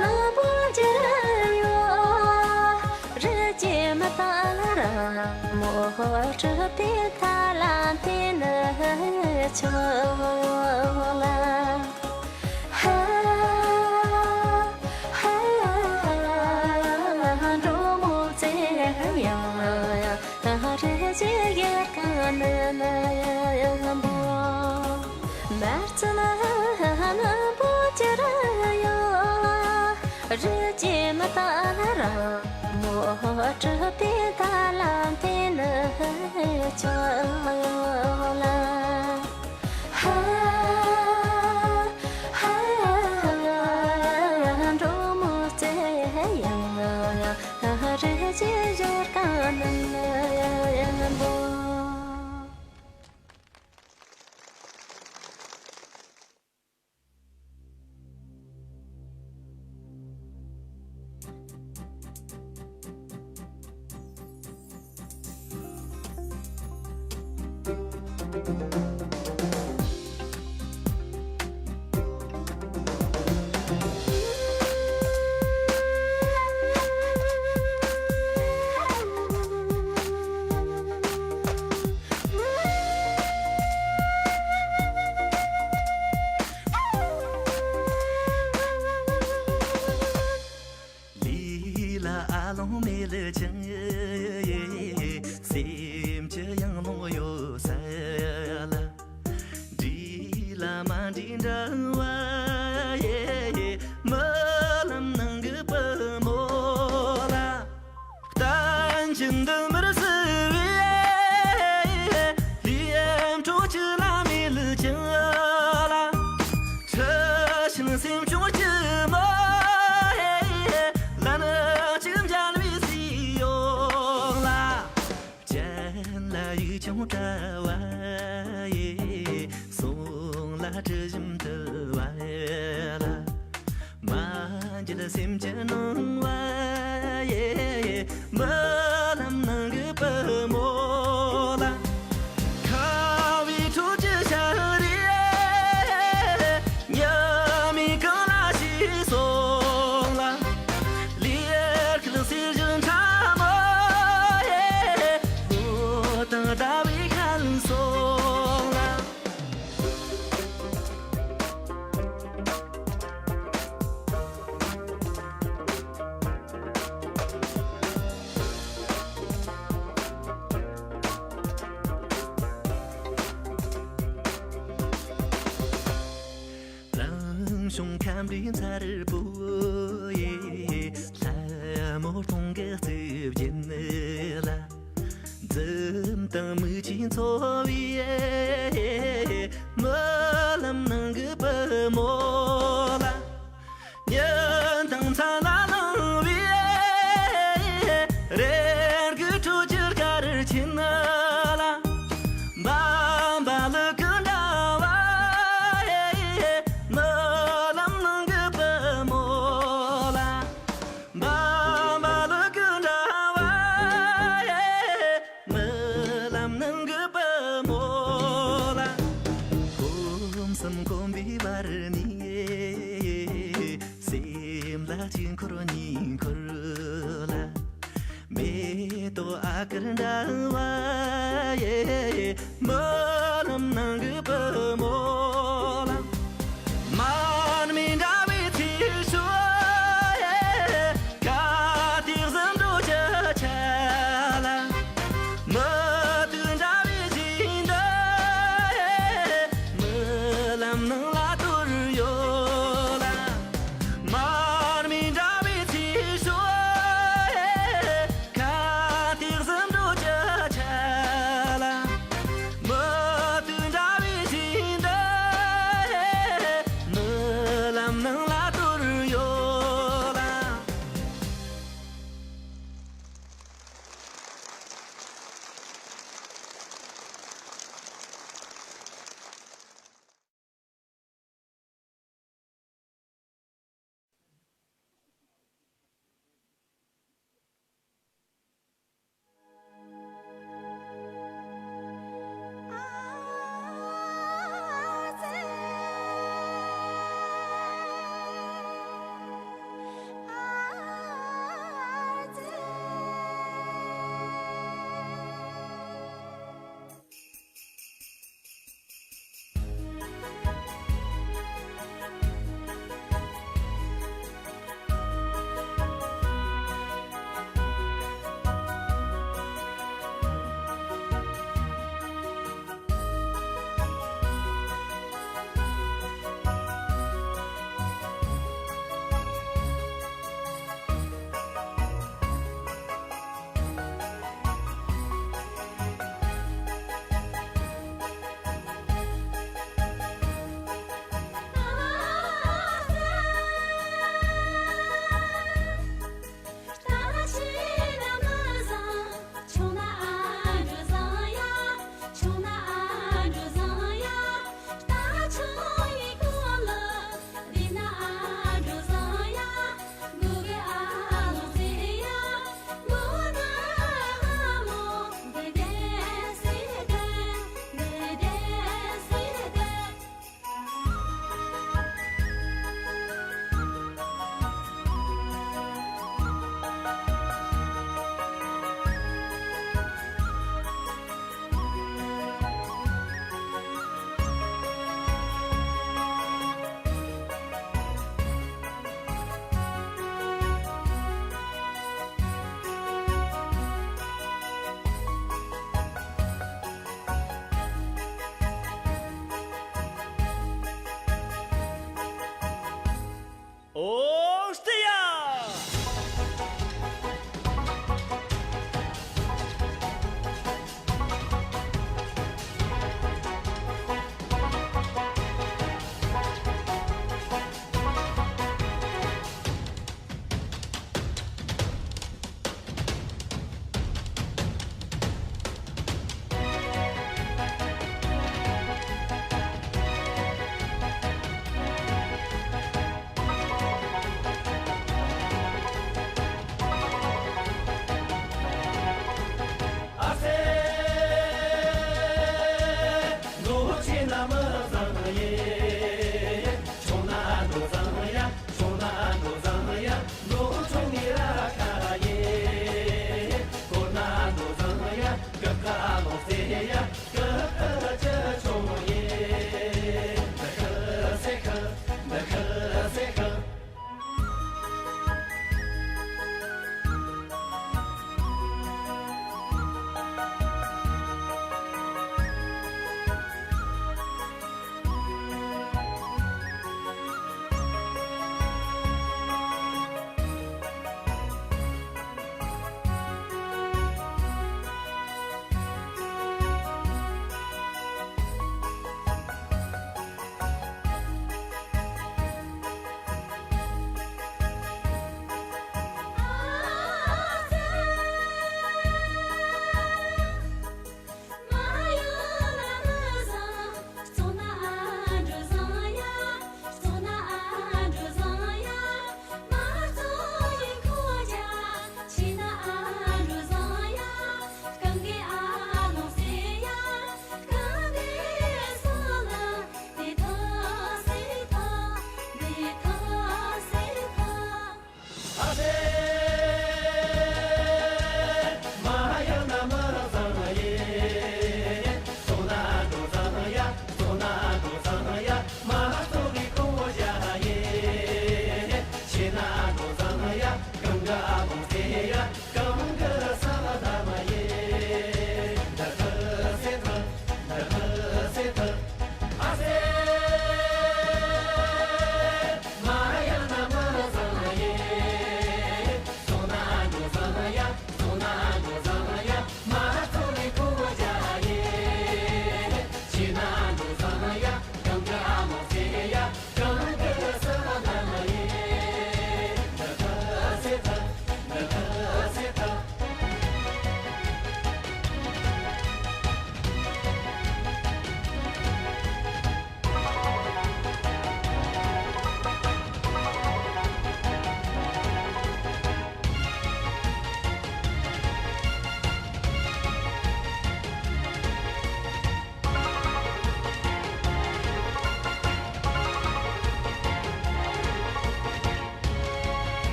ནག་པོ་གྱུར་ཡོད། རིགས་ཀྱི་མི་དག་ལ་རིང་མོ་སྲིད་པའི་མཐའ་ལ་འཐེན་ཆོག་ལ། ཧ་ཧ། འབྲོག་མོ་བརྩེ་བའི་དབྱངས། རིགས་ཀྱི་གཞིར་གང་ནས་ན་ཡང་འབོད། མར་རྩི་མ་ནག་པོ་གྱུར་ཡོད། རིགས་ཀྱི་མི་དག་ལ་རིང་མོ་སྲིད་པའི་མཐའ་ལ་འཐེན་ཆོག་ལ། ཧ་ཧ། འབྲོག་མོ་བརྩེ་བའི་དབྱངས། རིགས་ཀྱི་གཞིར་གང་ནས་ན་ཡང་འབོད། ལི་ལ་ཨ་ལོང་མེ་ལི་ཆང་། སེམས་ཀྱི་ཡང་ལོང་ཡོད་ས་ལ། འདྲིས་ལ་མ་འདྲིས་འདྲ་བ་ཡེ། རྨི་ལམ་ནང་གི་བུ་མོ་ལ། གཏན་གྱི་འདི་མི་སྲིད་པའི་ལུས་ཁྲོད་ཀྱི་ལ་མི་ལུས་ཀྱི་ལ། འཁྲི་ཤིང་སེམས་ཆུང་གི་མོ། ལ་ནི་གཅིག་འཇལ་བའི་སྲིད་ཡོང་ལ། སྤྱན་ལ་ཡིག་ཆུང་བཀྲ་བ་ཡི། གསུང་ལ་དྲི་ཞིམ་དུལ་བ་ལ། མ་འགྱུར་སེམས་ཀྱི་སྣང་བ་ཡི། རྨི་ལམ་ནང་གི་བུ་མོ་ལ། ཁ་བའི་ཁྲོད་ཀྱི་ཤ་རུས། ཉི་མའི་གང་ལ་ཞིག་སོང་ལ། ལེར་ཁུལ་སེར་བཞིན་ཁྲ་མོ་ཡི། ལོ་དང་ཟླ་བའི་ཁ་ལ་སོང་ལ། རང་བྱུང་ཁམས་རིག་མཚར་པོ་ཡི། ལྷ་མོ་སྟོང་གི་རྩིབས་བརྒྱད་ལ། འཛུམ་དང་མིག་ཆུས་འཚོ་བའི་རྨི་ལམ་ནང་གི་བུ་མོ་ལ། ཉིན་དང་མཚན་ལ་ལངས་པའི་རེ་སྒུག་ཁྲོད་ཀྱི་སྐར་ཆེན་ལ། འབབ་འབབ་ལུག་གི་འདྲ་བ་ཡི། རྨི་ལམ་ནང་གི་བུ་མོ་ལ། འབབ་འབབ་ལུག་གི་འདྲ་བ་ཡི། རྨི་ལམ་ནང་གི་བུ་མོ་ལ། སྐོམ་སེམས་སྐོམ་པའི་བར་ནས། སེམས་ལ་གཅིག་འཁོར་གཉིས་འཁོར་ལ། མེ་ཏོག་ཨ་གར་འདྲ་བ་ཡི། རྨི་ལམ་ནང་གི་བུ་མོ་ལ། མར་མེ་འདྲ་བའི་ཚེ་ཤོག་ཡི། ག་དུས་ཟིན་འགྲོ་རྒྱུ་ཆ་ལ། མུ་ཏིག་འདྲ་བའི་ཞིང་འདི་ཡི། རྨི་ལམ་ནང་ལ་དོར་ཡོད་ལ། མར་མེ་འདྲ་བའི་ཚེ་ཤོག་ཡི། ག་དུས་ཟིན་འགྲོ་རྒྱུ་ཆ་ལ། མུ་ཏིག་འདྲ་བའི་ཞིང་འདི་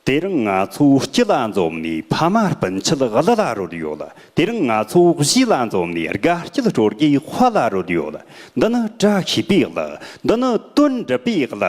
དེ་རིང་ང་ཚོ་སྤྱི་ལ་འཛོམས་ནས་ཕ་མ་སྤུན་མཆེད་གླུ་ལ་རོལ་ཡོད། དེ་རིང་ང་ཚོ་གཞས་ལ་འཛོམས་ནས་དགའ་སྐྱིད་སྤྲོ་དགའི་དཔལ་ལ་རོལ་ཡོད། འདི་ནི་བཀྲ་ཤིས་པའི་གླུ། འདི་ནི་དོན་འགྲུབ་པའི་གླུ།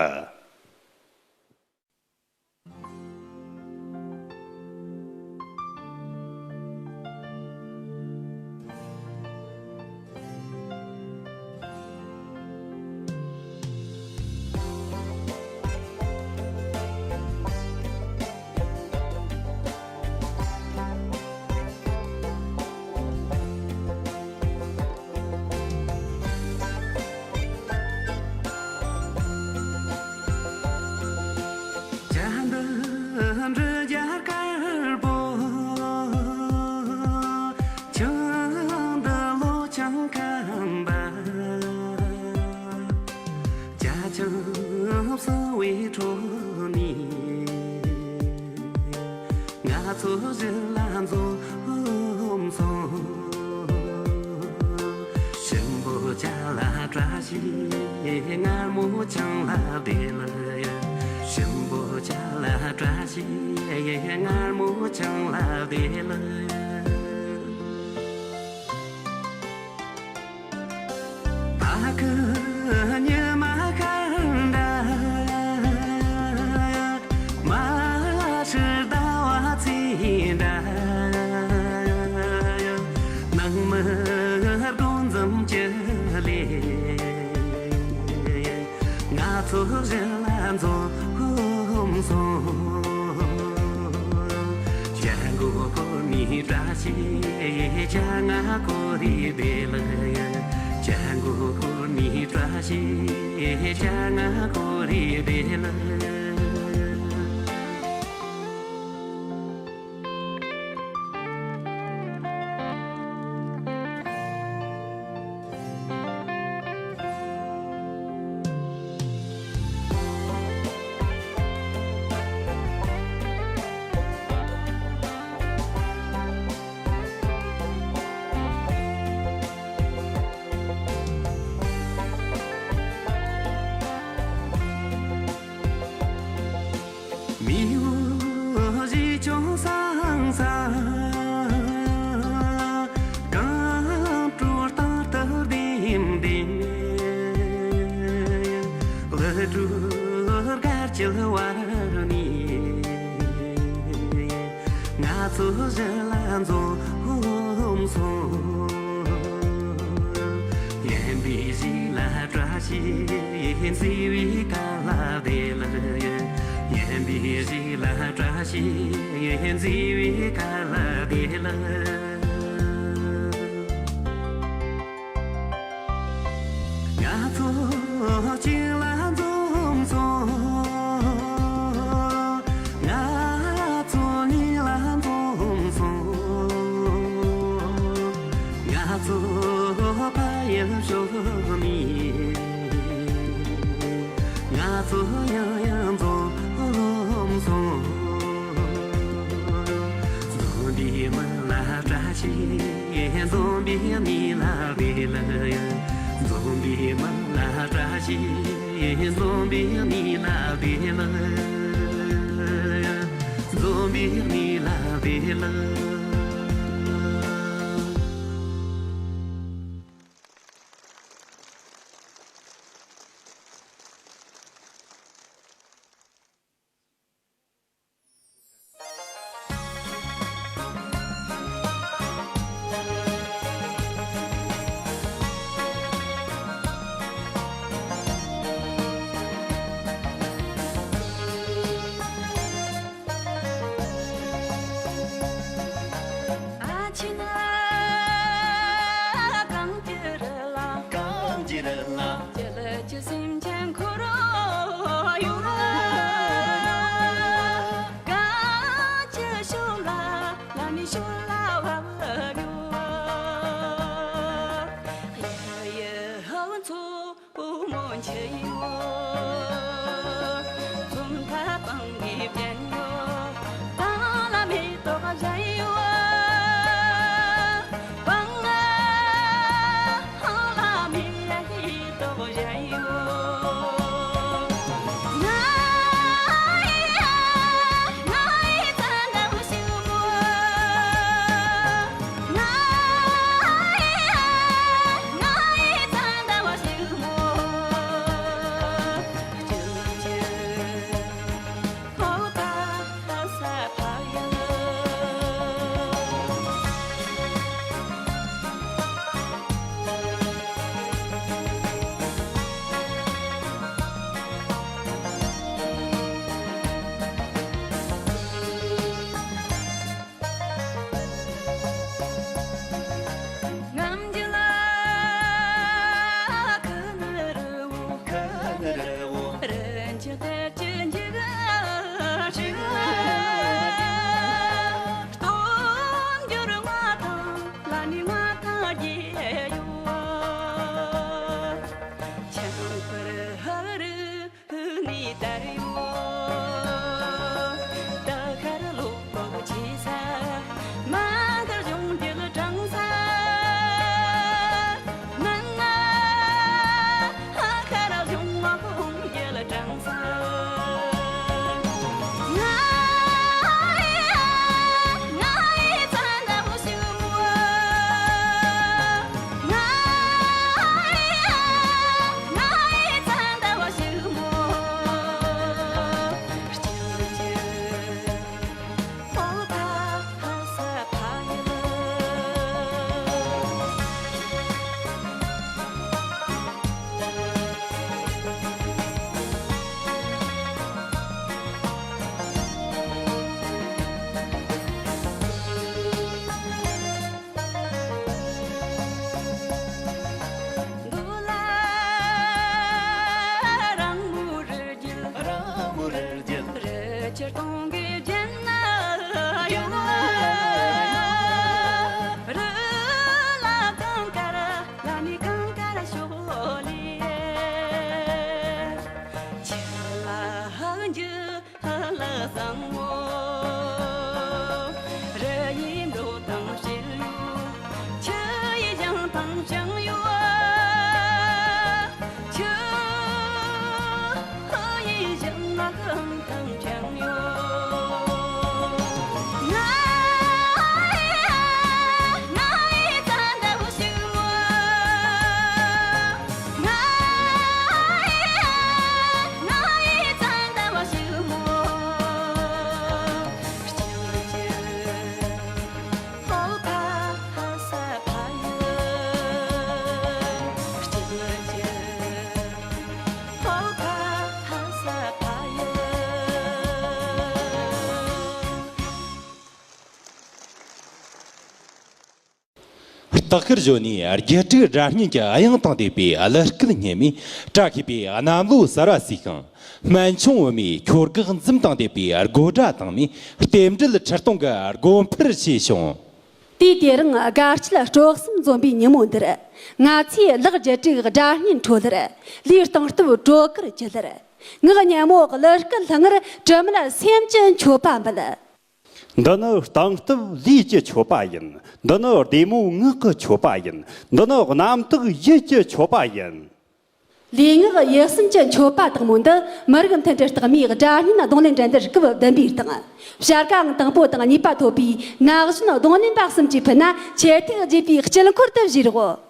བྱ་འདི་འབྲི་རྒྱ་དཀར་པོ། ཆུ་འདི་ལོ་ཆང་ཁམས་པ། ཇ་ཆང་བསིལ་བའི་ཁྲོད་ནས། ང་ཚོ་གཞི་ལ་འཛོམས་སོང་། གཤིན་པོ་བྱ་ལ་བཀྲ་ཤིས། མངར་མོ་ཆང་ལ་བདེ་ལེགས། གཤིན་པོ་བྱ་ལ་བཀྲ་ཤིས། མངར་མོ་ཆང་ལ་བདེ་ལེགས། ཕ་གི་ཉི་མ་ཤར་འདྲ། མ་ཤི་ཟླ་བ་ཚེས་འདྲ། ནང་མི་སྒོ་འཛོམས་ཀྱི་ལས། ང་ཚོ་གཞི་ལ་འཛོམས་སོང་། བྱ་མགོ་ཁོ་ནས་བཀྲ་ཤིས། བྱ་ང་ཁོ་རེ་བདེ་ལེགས། བྱ་མགོ་ཁོ་ནས་བཀྲ་ཤིས། བྱ་ང་ཁོ་རེ་བདེ་ལེགས། མི་བོ་གཞིས་ཆུང་སང་ས། གངས་དྲོ་ལྟར་དུ་ལྡེམ་ལྡེམ། ལི་དྲོད་དཀར་སྐྱིད་བར་ནས། ང་ཚོ་གཞི་ལ་འཛོམས་སོང་། སྙན་པའི་གཞས་ལ་བཀྲ་ཤིས། མཛེས་པའི་སྐར་ལ་བདེ་ལེགས། སྙན་པའི་གཞས་ལ་བཀྲ་ཤིས། མཛེས་པའི་སྐར་ལ་བདེ་ལེགས། ང་ཚོ་གཅིག་ལ་འཛོམས་སོང་། ང་ཚོ་གཉིས་ལ་འཛོམས་སོང་། ང་ཚོ་ཕ་ཡུལ་ཕྱོགས་ནས། ང་ཚོ་ཡང་ཡང་འཛོམས་སོང་། འཛོམས་པའི་མི་ལ་བཀྲ་ཤིས། འཛོམས་པའི་མི་ལ་བདེ་ལེགས། འཛོམས་པའི་མི་ལ་བཀྲ་ཤིས། འཛོམས་པའི་མི་ལ་བདེ་ལེགས། འཛོམས་པའི་མི་ལ་བདེ་ལེགས། ཅི་ལྟར་ཅི་འཇིག་ཞིག་སྟོན་འགྱུར་ང་དང་ལ་ནི་ང་དང་རྒྱལ་ཡོད། ཆང་པར་ཧ་རུ་ནི་དར་ཡོད། ད་ཁར་ལོ་ཀོ་ཆི་ས། མ་གར་གཞུང་རྒྱལ་དྲང་ས། མ་ང་ཁར་གཞུང་མ་ཁོང་རྒྱལ་དྲང་ས། ང་ང་ཙན་ད་བོ་ཞིག་མོ། ང་ང་ཙན་ད་བོ་ཞིག་མོ། སྐྱིད་སྐྱིད། རང་མོ་རི་རྒྱལ། རང་མོ་རི་རྒྱལ། རི་ཆེར་སྟོང་གི་རྒྱན་ན་ཡོད། རི་ལ་གངས་དཀར་ལ་ནི་གངས་དཀར་ཕྱོགས་ལས། ཆུ་ལ་ཧང་རྒྱུ། ལ་བཟང་མོ། རི་ཡི་འགྲོ་དང་བྱེད་ཡོད། ཆུ་ཡི་བཞེངས་དང་བྱང་ཡོད། ཆུ་ཡི་བཞེངས་དང་བྱང་ཡོད། ང་ང་ཡི་ཙན་ད་བོ་ཞིག་མོ། ང་ང་ཡི་ང་ཡི་ཙན་ད་བོ་ཞིག་མོ། སྐྱིད་སྐྱིད། ཧོ་ཕ་ཕ་ས་ཕ་ཡི། སྐྱིད་སྐྱིད། ཧོ་ཕ་ཕ་ས་ཕ་ཡི། སྟག་ཤར་གཞོན་ནུའི་རྒྱུད་དྲུག་སྒྲ་སྙན་གྱི་དབྱངས་དང་ལྡན་པའི་གླུ་སྐད་སྙན་མོས་བཀྲ་ཤིས་པའི་གནམ་ལོ་གསར་བ་གསོས་ཤིང་། སྨན་ཆུང་བུ་མོས་ཁྱོར་གེགས་འཛུམ་དང་ལྡན་པའི་དགོད་སྒྲ་དང་མོས་རྟེན་འབྲེལ་འཁྲིལ་གཏོང་གི་དགོད་འཕུར་བྱས་བྱུང་། དུས་དེ་རིང་དགའ་སྐྱིད་སྤྲོ་གསུམ་འཛོམས་པའི་ཉིན་མོ་འདིར། ང་ཚོས་གླུ་རྒྱུད་དྲུག་སྒྲ་སྙན་འཕྲོ་ལར། ལུས་གཏིང་སྟོབས་བྲོ་གར་གྱུར་ལར། ངག་སྙན་མོ་གླུ་སྐད་ལྷང་ངེར་དྲི་མེད་སེམས་ཀྱི་མཆོད་པ་འབུལ། འདི་ནི་གཏིང་སྟོབས་ལུས་ཀྱི་མཆོད་པ་ཡིན། འདི་ནི་བདེ་མོ་ངག་གི་མཆོད་པ་ཡིན། འདི་ནི་རྣམ་དག་ཡིད་ཀྱི་མཆོད་པ་ཡིན། ལུས་ངག་ཡིད་གསུམ་གྱི་མཆོད་པ་དག་མོ་འདི་མི་རིགས་མཐུན་སྒྲིལ་རྟགས་མའི་སྒྲ་སྙན་རྡུང་ལེན་འགྲན་བསྡུར་སྐབས་བདུན་པའི་སྟེང་། བྱ་དགའ་ཨང་དང་པོ་དང་གཉིས་པ་ཐོབ་པའི་ན་གཞོན་རྡུང་ལེན་པ་གསུམ་གྱིས་ཕུལ་ན་ཆེས་ཐུགས་དགྱེས་པའི་དཀྱིལ་འཁོར་དུ་བཞེས་རོགས།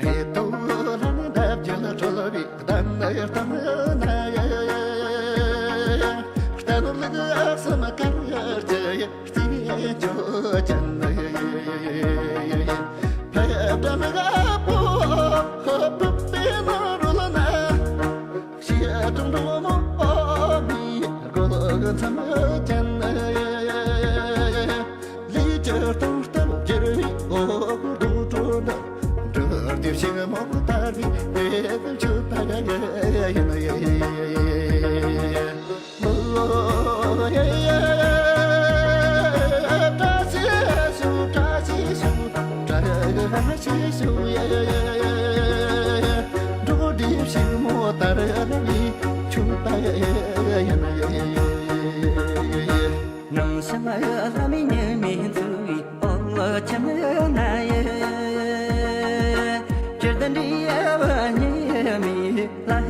མེ་ཏོག་ལྷ་ནི་འདབ་བརྒྱད་གྲོལ་བའི་གདན་སྟེང་ན། གཏན་ལུགས་གསུམ་གར་གྱི་རྩེ་འཇོ་ཅན། ཕེབས་དྲན་དགའ་པོ་ཕུབ་པའི་ནང་རོལ་ན། ཞེ་དྲག་འགྲོ་མོ་མིའི་སྒོ་ལོག་མཚམས་ཅན། ལུས་ཀྱི་གཏིང་སྟོབས་བསྒྱུར་བའི་འོ་སྐོལ་རྡོ་གྲོ་འདི། འབྲུ་དེ་ཕྱུག་མོ་དར་བའི་དེ་ཚོ་ད་ཡིན། བཀྲ་ཤིས་ཤོག་བཀྲ་ཤིས་ཤོག་བཀྲ་ཤིས་ཤོག་འབྲུ་དེ་ཕྱུག་མོ་དར་བའི་ཆུ་ད་ཡིན། ནམ་ཞིག་ལྷ་མིའི་ཉི་མས་འཚོ་བའི་འོ་ཆེན་ན་ཡི། སྤྱིར་བདེ་འབྲས་ཉི་མའི་ལྷ་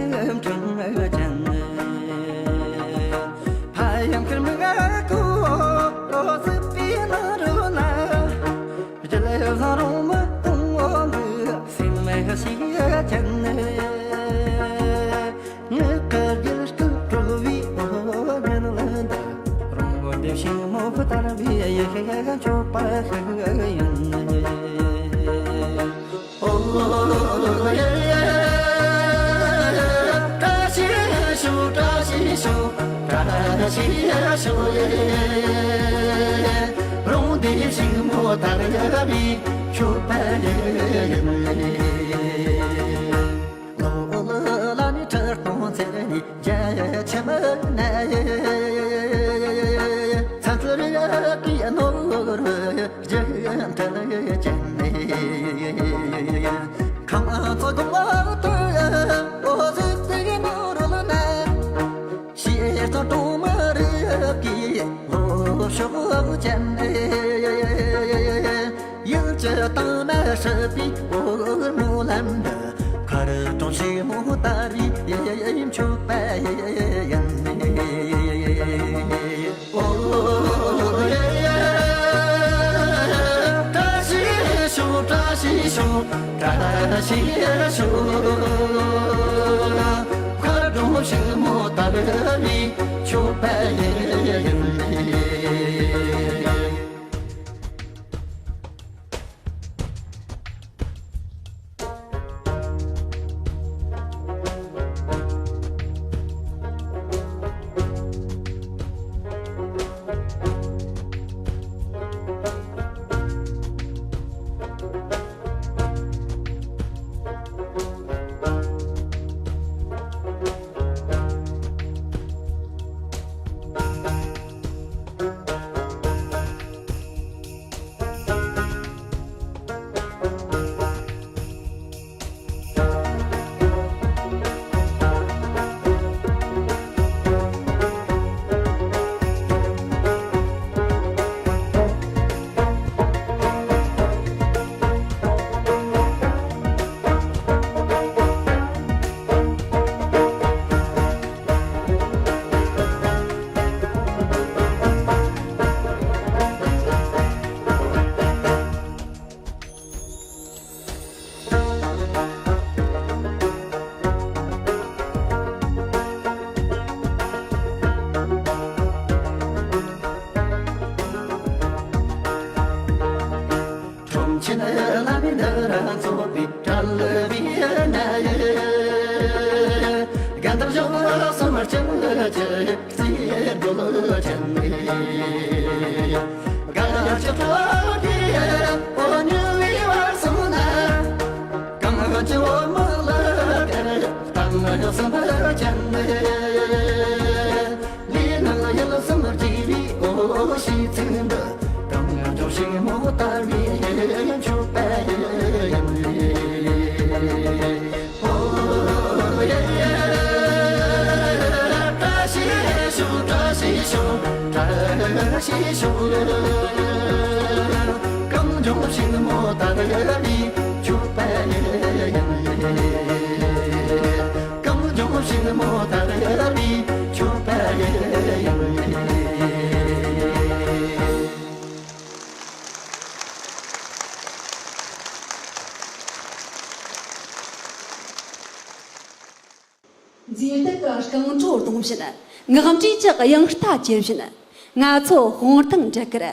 མཛེས་སྡུག་གི་རྐང་བྲོ་གཏོང་བཞིན། ངག་འབྲས་ཀྱི་དབྱངས་རྟ་གྱེར་བཞིན། ང་ཚོ་དཔུང་ཐང་འགྲིག་གར།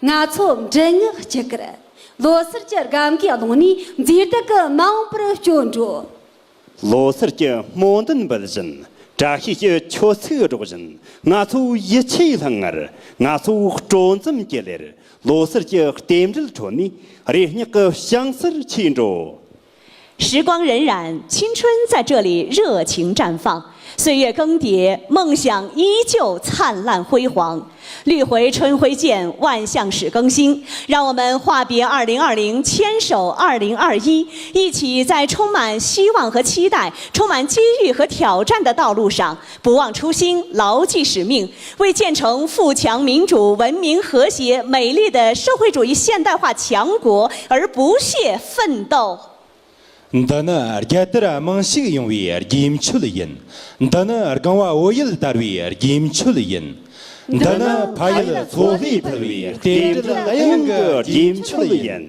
ང་ཚོ་མགྲིན་ངག་གཅིག་གར། ལོ་སར་གྱི་སྒམ་གའི་ཀློང་ནས་མཛེས་སྡུག་གི་མ་འོངས་པར་སྐྱོད་འགྲོ། ལོ་སར་གྱི་སྨོན་འདུན་འབུལ་བཞིན། བཀྲ་ཤིས་ཀྱི་ཆུ་ཚིགས་སྒྲོག་བཞིན། ང་ཚོ་ཡིད་ཆེས་ལྷང་ངེར། ང་ཚོ་སྤྲོ་འཛུམ་གྱི་ལེར། ལོ་སར་གྱི་རྟེན་འབྲེལ་ཁྲོད་ནས། རེ་སྙེག་གི་བྱང་སར་ཆས་འགྲོ། 时光荏苒， 青春在这里热情绽放。岁月更迭，梦想依旧灿烂辉煌。绿回春晖见，万象始更新。让我们话别二零二零，牵手二零二一，一起在充满希望和期待、充满机遇和挑战的道路上，不忘初心，牢记使命，为建成富强、民主、文明、和谐、美丽的社会主义现代化强国而不懈奋斗。འདི་ནི་རྒྱལ་དར་རྨང་བཞུགས་ཡོང་བའི་རྒྱུ་མཆོད་ཡིན། འདི་ནི་སྒང་བ་བོད་ཡུལ་དར་བའི་རྒྱུ་མཆོད་ཡིན། འདི་ནི་ཕ་ཡུལ་མཚོ་ལྷོས་ཕུལ་བའི་རྟེན་འབྲེལ་གཡང་གི་རྒྱུ་མཆོད་ཡིན།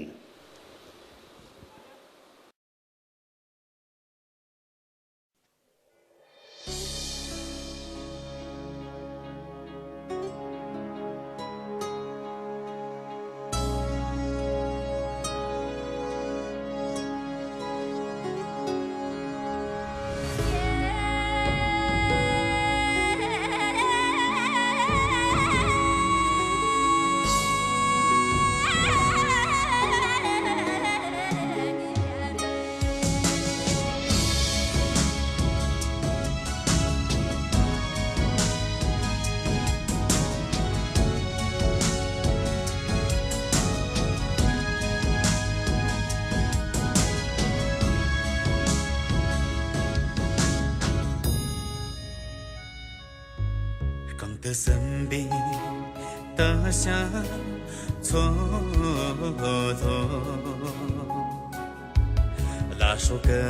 གང་དུ་ཟིན་པའི་ད་ཞག་མཚོ་ལྷོ། ལ་སོགས་ཀྱི་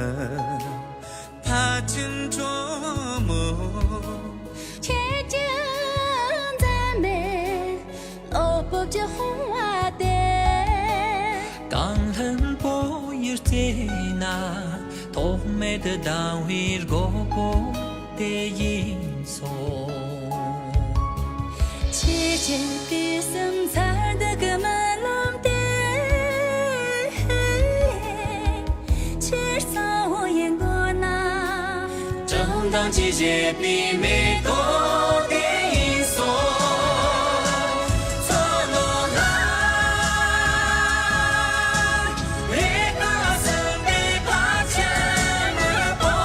ཕ་ཆིན་གྲོ་མོ། ཁྱེད་ཀྱི་འཛད་མེད་གློ་བུར་གྱི་དཔུང་བ་དེ། གངས་ལྷུན་པོ་ཡི་རྩེ་ན་ཐོགས་མེད་དུ་ལྡང་བའི་སྒོ་པོ་དེ་ཡིན་སོང་། ཆེས་ཆེར་དུས་གསུམ་མཚར་སྡུག་གི་རྨི་ལམ་དེ། ཆེས་གཙང་བོ་ཡི་མགོ་ན། བཀྲག་མདངས་ཀྱིས་བཞད་པའི་མེ་ཏོག་དེ་ཡིན་སོང་། མཚོ་ལྷོ་ལ། རེ་ཁ་ཟིན་པའི་ཕ་ཆེན་མི་པོ།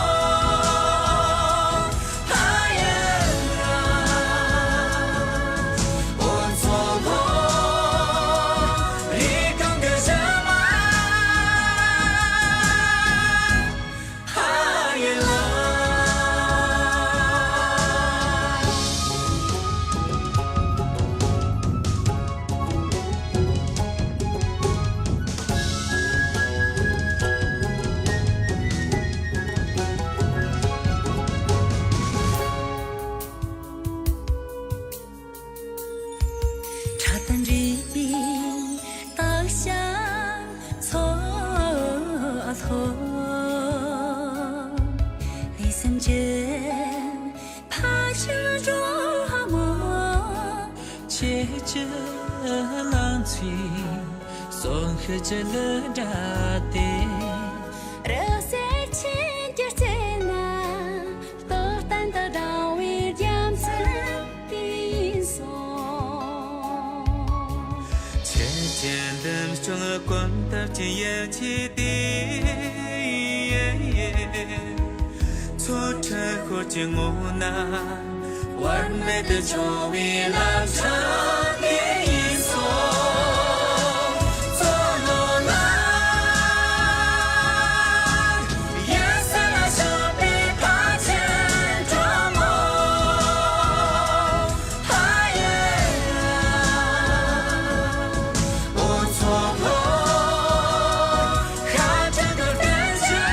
ཕྲ་དང་རིང་བའི་སྟག་ཤར་མཚོ་ལྷོ། ལུས་སེམས་ཀྱི་ཕ་ཆིན་གྲོ་མོ། ཁྱེད་ཀྱི་ལང་ཚོའི་གསོན་ཤུལ་གྱི་གླུ་སྒྲ་དེ། རི་གསེབ་ཆུ་གི་རྩེ་ན། རྟོགས་ལྡན་དུ་ལྡང་བའི་རྒྱ་མཚོ་དེ་ཡིན་སོང་། ཁྱེད་ཀྱི་འདེམས་སྐྱོང་གོམ་སྟབས་ཀྱི་ཡལ་ག་དེ། མཚོ་ཁྲི་ཤོད་ཀྱི་ངོས་ན། བར་མེད་དུ་འཕྱོ་བའི་ལམ་བྱང་དེ་ཡིན་སོང་། མཚོ་ལྷོ་ལ། ཡ་ས་ལ་ཤོག་པའི་ཕ་ཆེན་གྲོ་མོ། ཧ་ཡ། འོ་མཚོ་ལྷོ། ཤ་ཁྲག་གི་རྟེན་གཞི།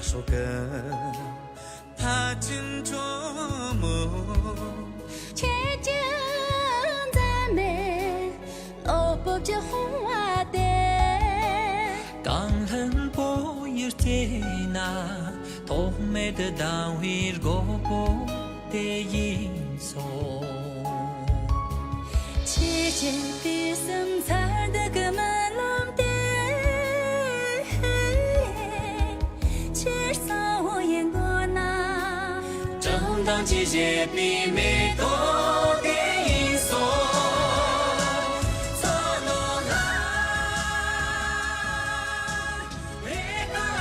ཚོགས་ཀྱི་ལྷ་ཆེན་གྲོ་མོ། ཁྱེད་ཀྱི་འཛད་མེད་འོད་ཕོབ་ཀྱི་ཕོངས་པ་དེ། རྐང་ལྷུན་པོ་ཡི་རྩེ་ན་ཐོགས་མེད་དུ་ལྡང་བའི་སྒོ་པོ་དེ་ཡིན་སོང་། ཆེས་ཆེར་དུས་གསུམ་མཚར་སྡུག་གི་རྨི་ལམ་དེ། ཆེས་གསལ་བོ་ཡི་མགོ་ན། བཀྲག་མདངས་ཀྱིས་བཞད་པའི་མེ་ཏོག་དེ་ཡིན་སོང་། མཚོ་ལྷོ་ལྷ།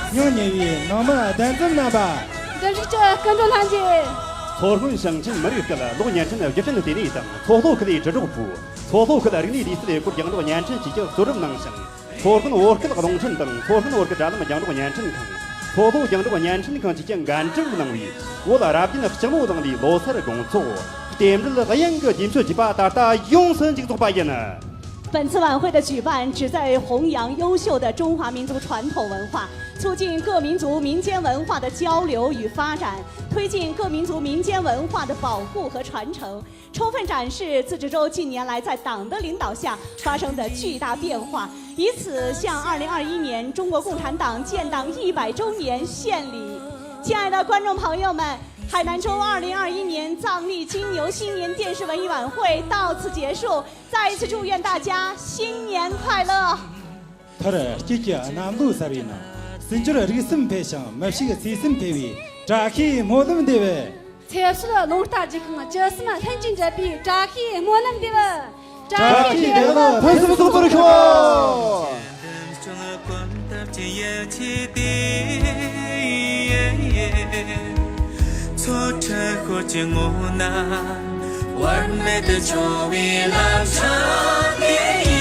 སྙིང་ཉེ་བའི་ནང་མི་གདན་འཛོམས་རྣམ་པ། འདི་རིགས་ཀྱི་སྐུ་མགྲོན་ལྷན་རྒྱས། མཚོ་སྔོན་ཞིང་ཆེན་མི་རིགས་སྐད་གློག་བརྙན་འཕྲིན་བརྒྱུད་འཕྲིན་ལྟེ་གནས་དང་མཚོ་ལྷོ་ཁུལ་ལས་དྲིལ་སྒྲོག་པུའུ། མཚོ་ལྷོ་ཁུལ་རིག་གནས་ལུས་རྩལ་སྐོར་རྒྱང་སྒྲོག་བརྙན་འཕྲིན་བཅས་ཀྱིས་གཙོ་སྒྲུབ་གནང་ཞིང་། མཚོ་སྔོན་བོད་སྐད་རླུང་འཕྲིན་དང་མཚོ་སྔོན་བོད་སྐད་དྲ་ལམ་རྒྱང་སྒྲོག་བརྙན་འཕྲིན་ཁང་། མཚོ་ལྷོ་རྒྱང་སྒྲོག་བརྙན་འཕྲིན་ཁང་བཅས་ཀྱིས་འགན་དཀྲུག་གནང་བའི་བོད་རབ་རྒྱན་ལྕགས་མོ་གླིང་ལོ་སར་དགོང་ཚོགས་རྟེན་འབྲེལ་དབྱངས་ཀྱི་རྗེས་མཆོད་བྱས་པ་ད་ལྟ་ཡོངས་སུ་མཇུག་རྫོགས་པ་ཡིན། 本次晚会的举办旨在于弘扬优秀的中华民族传统文化，促进各民族民间文化的交流与发展，推进各民族民间文化的保护和传承，充分展示自治州近年来在党的领导下发生的巨大变化，以此向二零二一年中国共产党建党一百周年献礼。亲爱的观众朋友们，海南州二零二一年藏历金牛新年电视文艺晚会到此结束。 再一次祝愿大家新年快乐！ མཐར་སྐྱིད་ཀྱི་གནམ་ལོ་གསར་བའི་ནང་། ཟིན་གྱུར་རིགས་གསུམ་འཕེལ་ཞིང་མི་ཕྱུགས་ཚེ་གསུམ་འཕེལ་བའི་བཀྲ་ཤིས་སྨོན་ལམ་འདེབས། ཚེ་སྲོད་རླུང་རྟ་རྒྱུད་ཁོངས་བཅུ་གསུམ་ལྷན་ཅིག་འབྲེལ་བའི་བཀྲ་ཤིས་སྨོན་ལམ་འདེབས། བཀྲ་ཤིས་བདེ་ལེགས་ཕུན་སུམ་ཚོགས་པར་ཤོག། མཚོ་ཁྲི་ཤོར་གྱི་ངོས་ན། བར་མེད་དུ་འཕྱོ་བའི་ལམ་ཕྲན་དེ་ཡིན།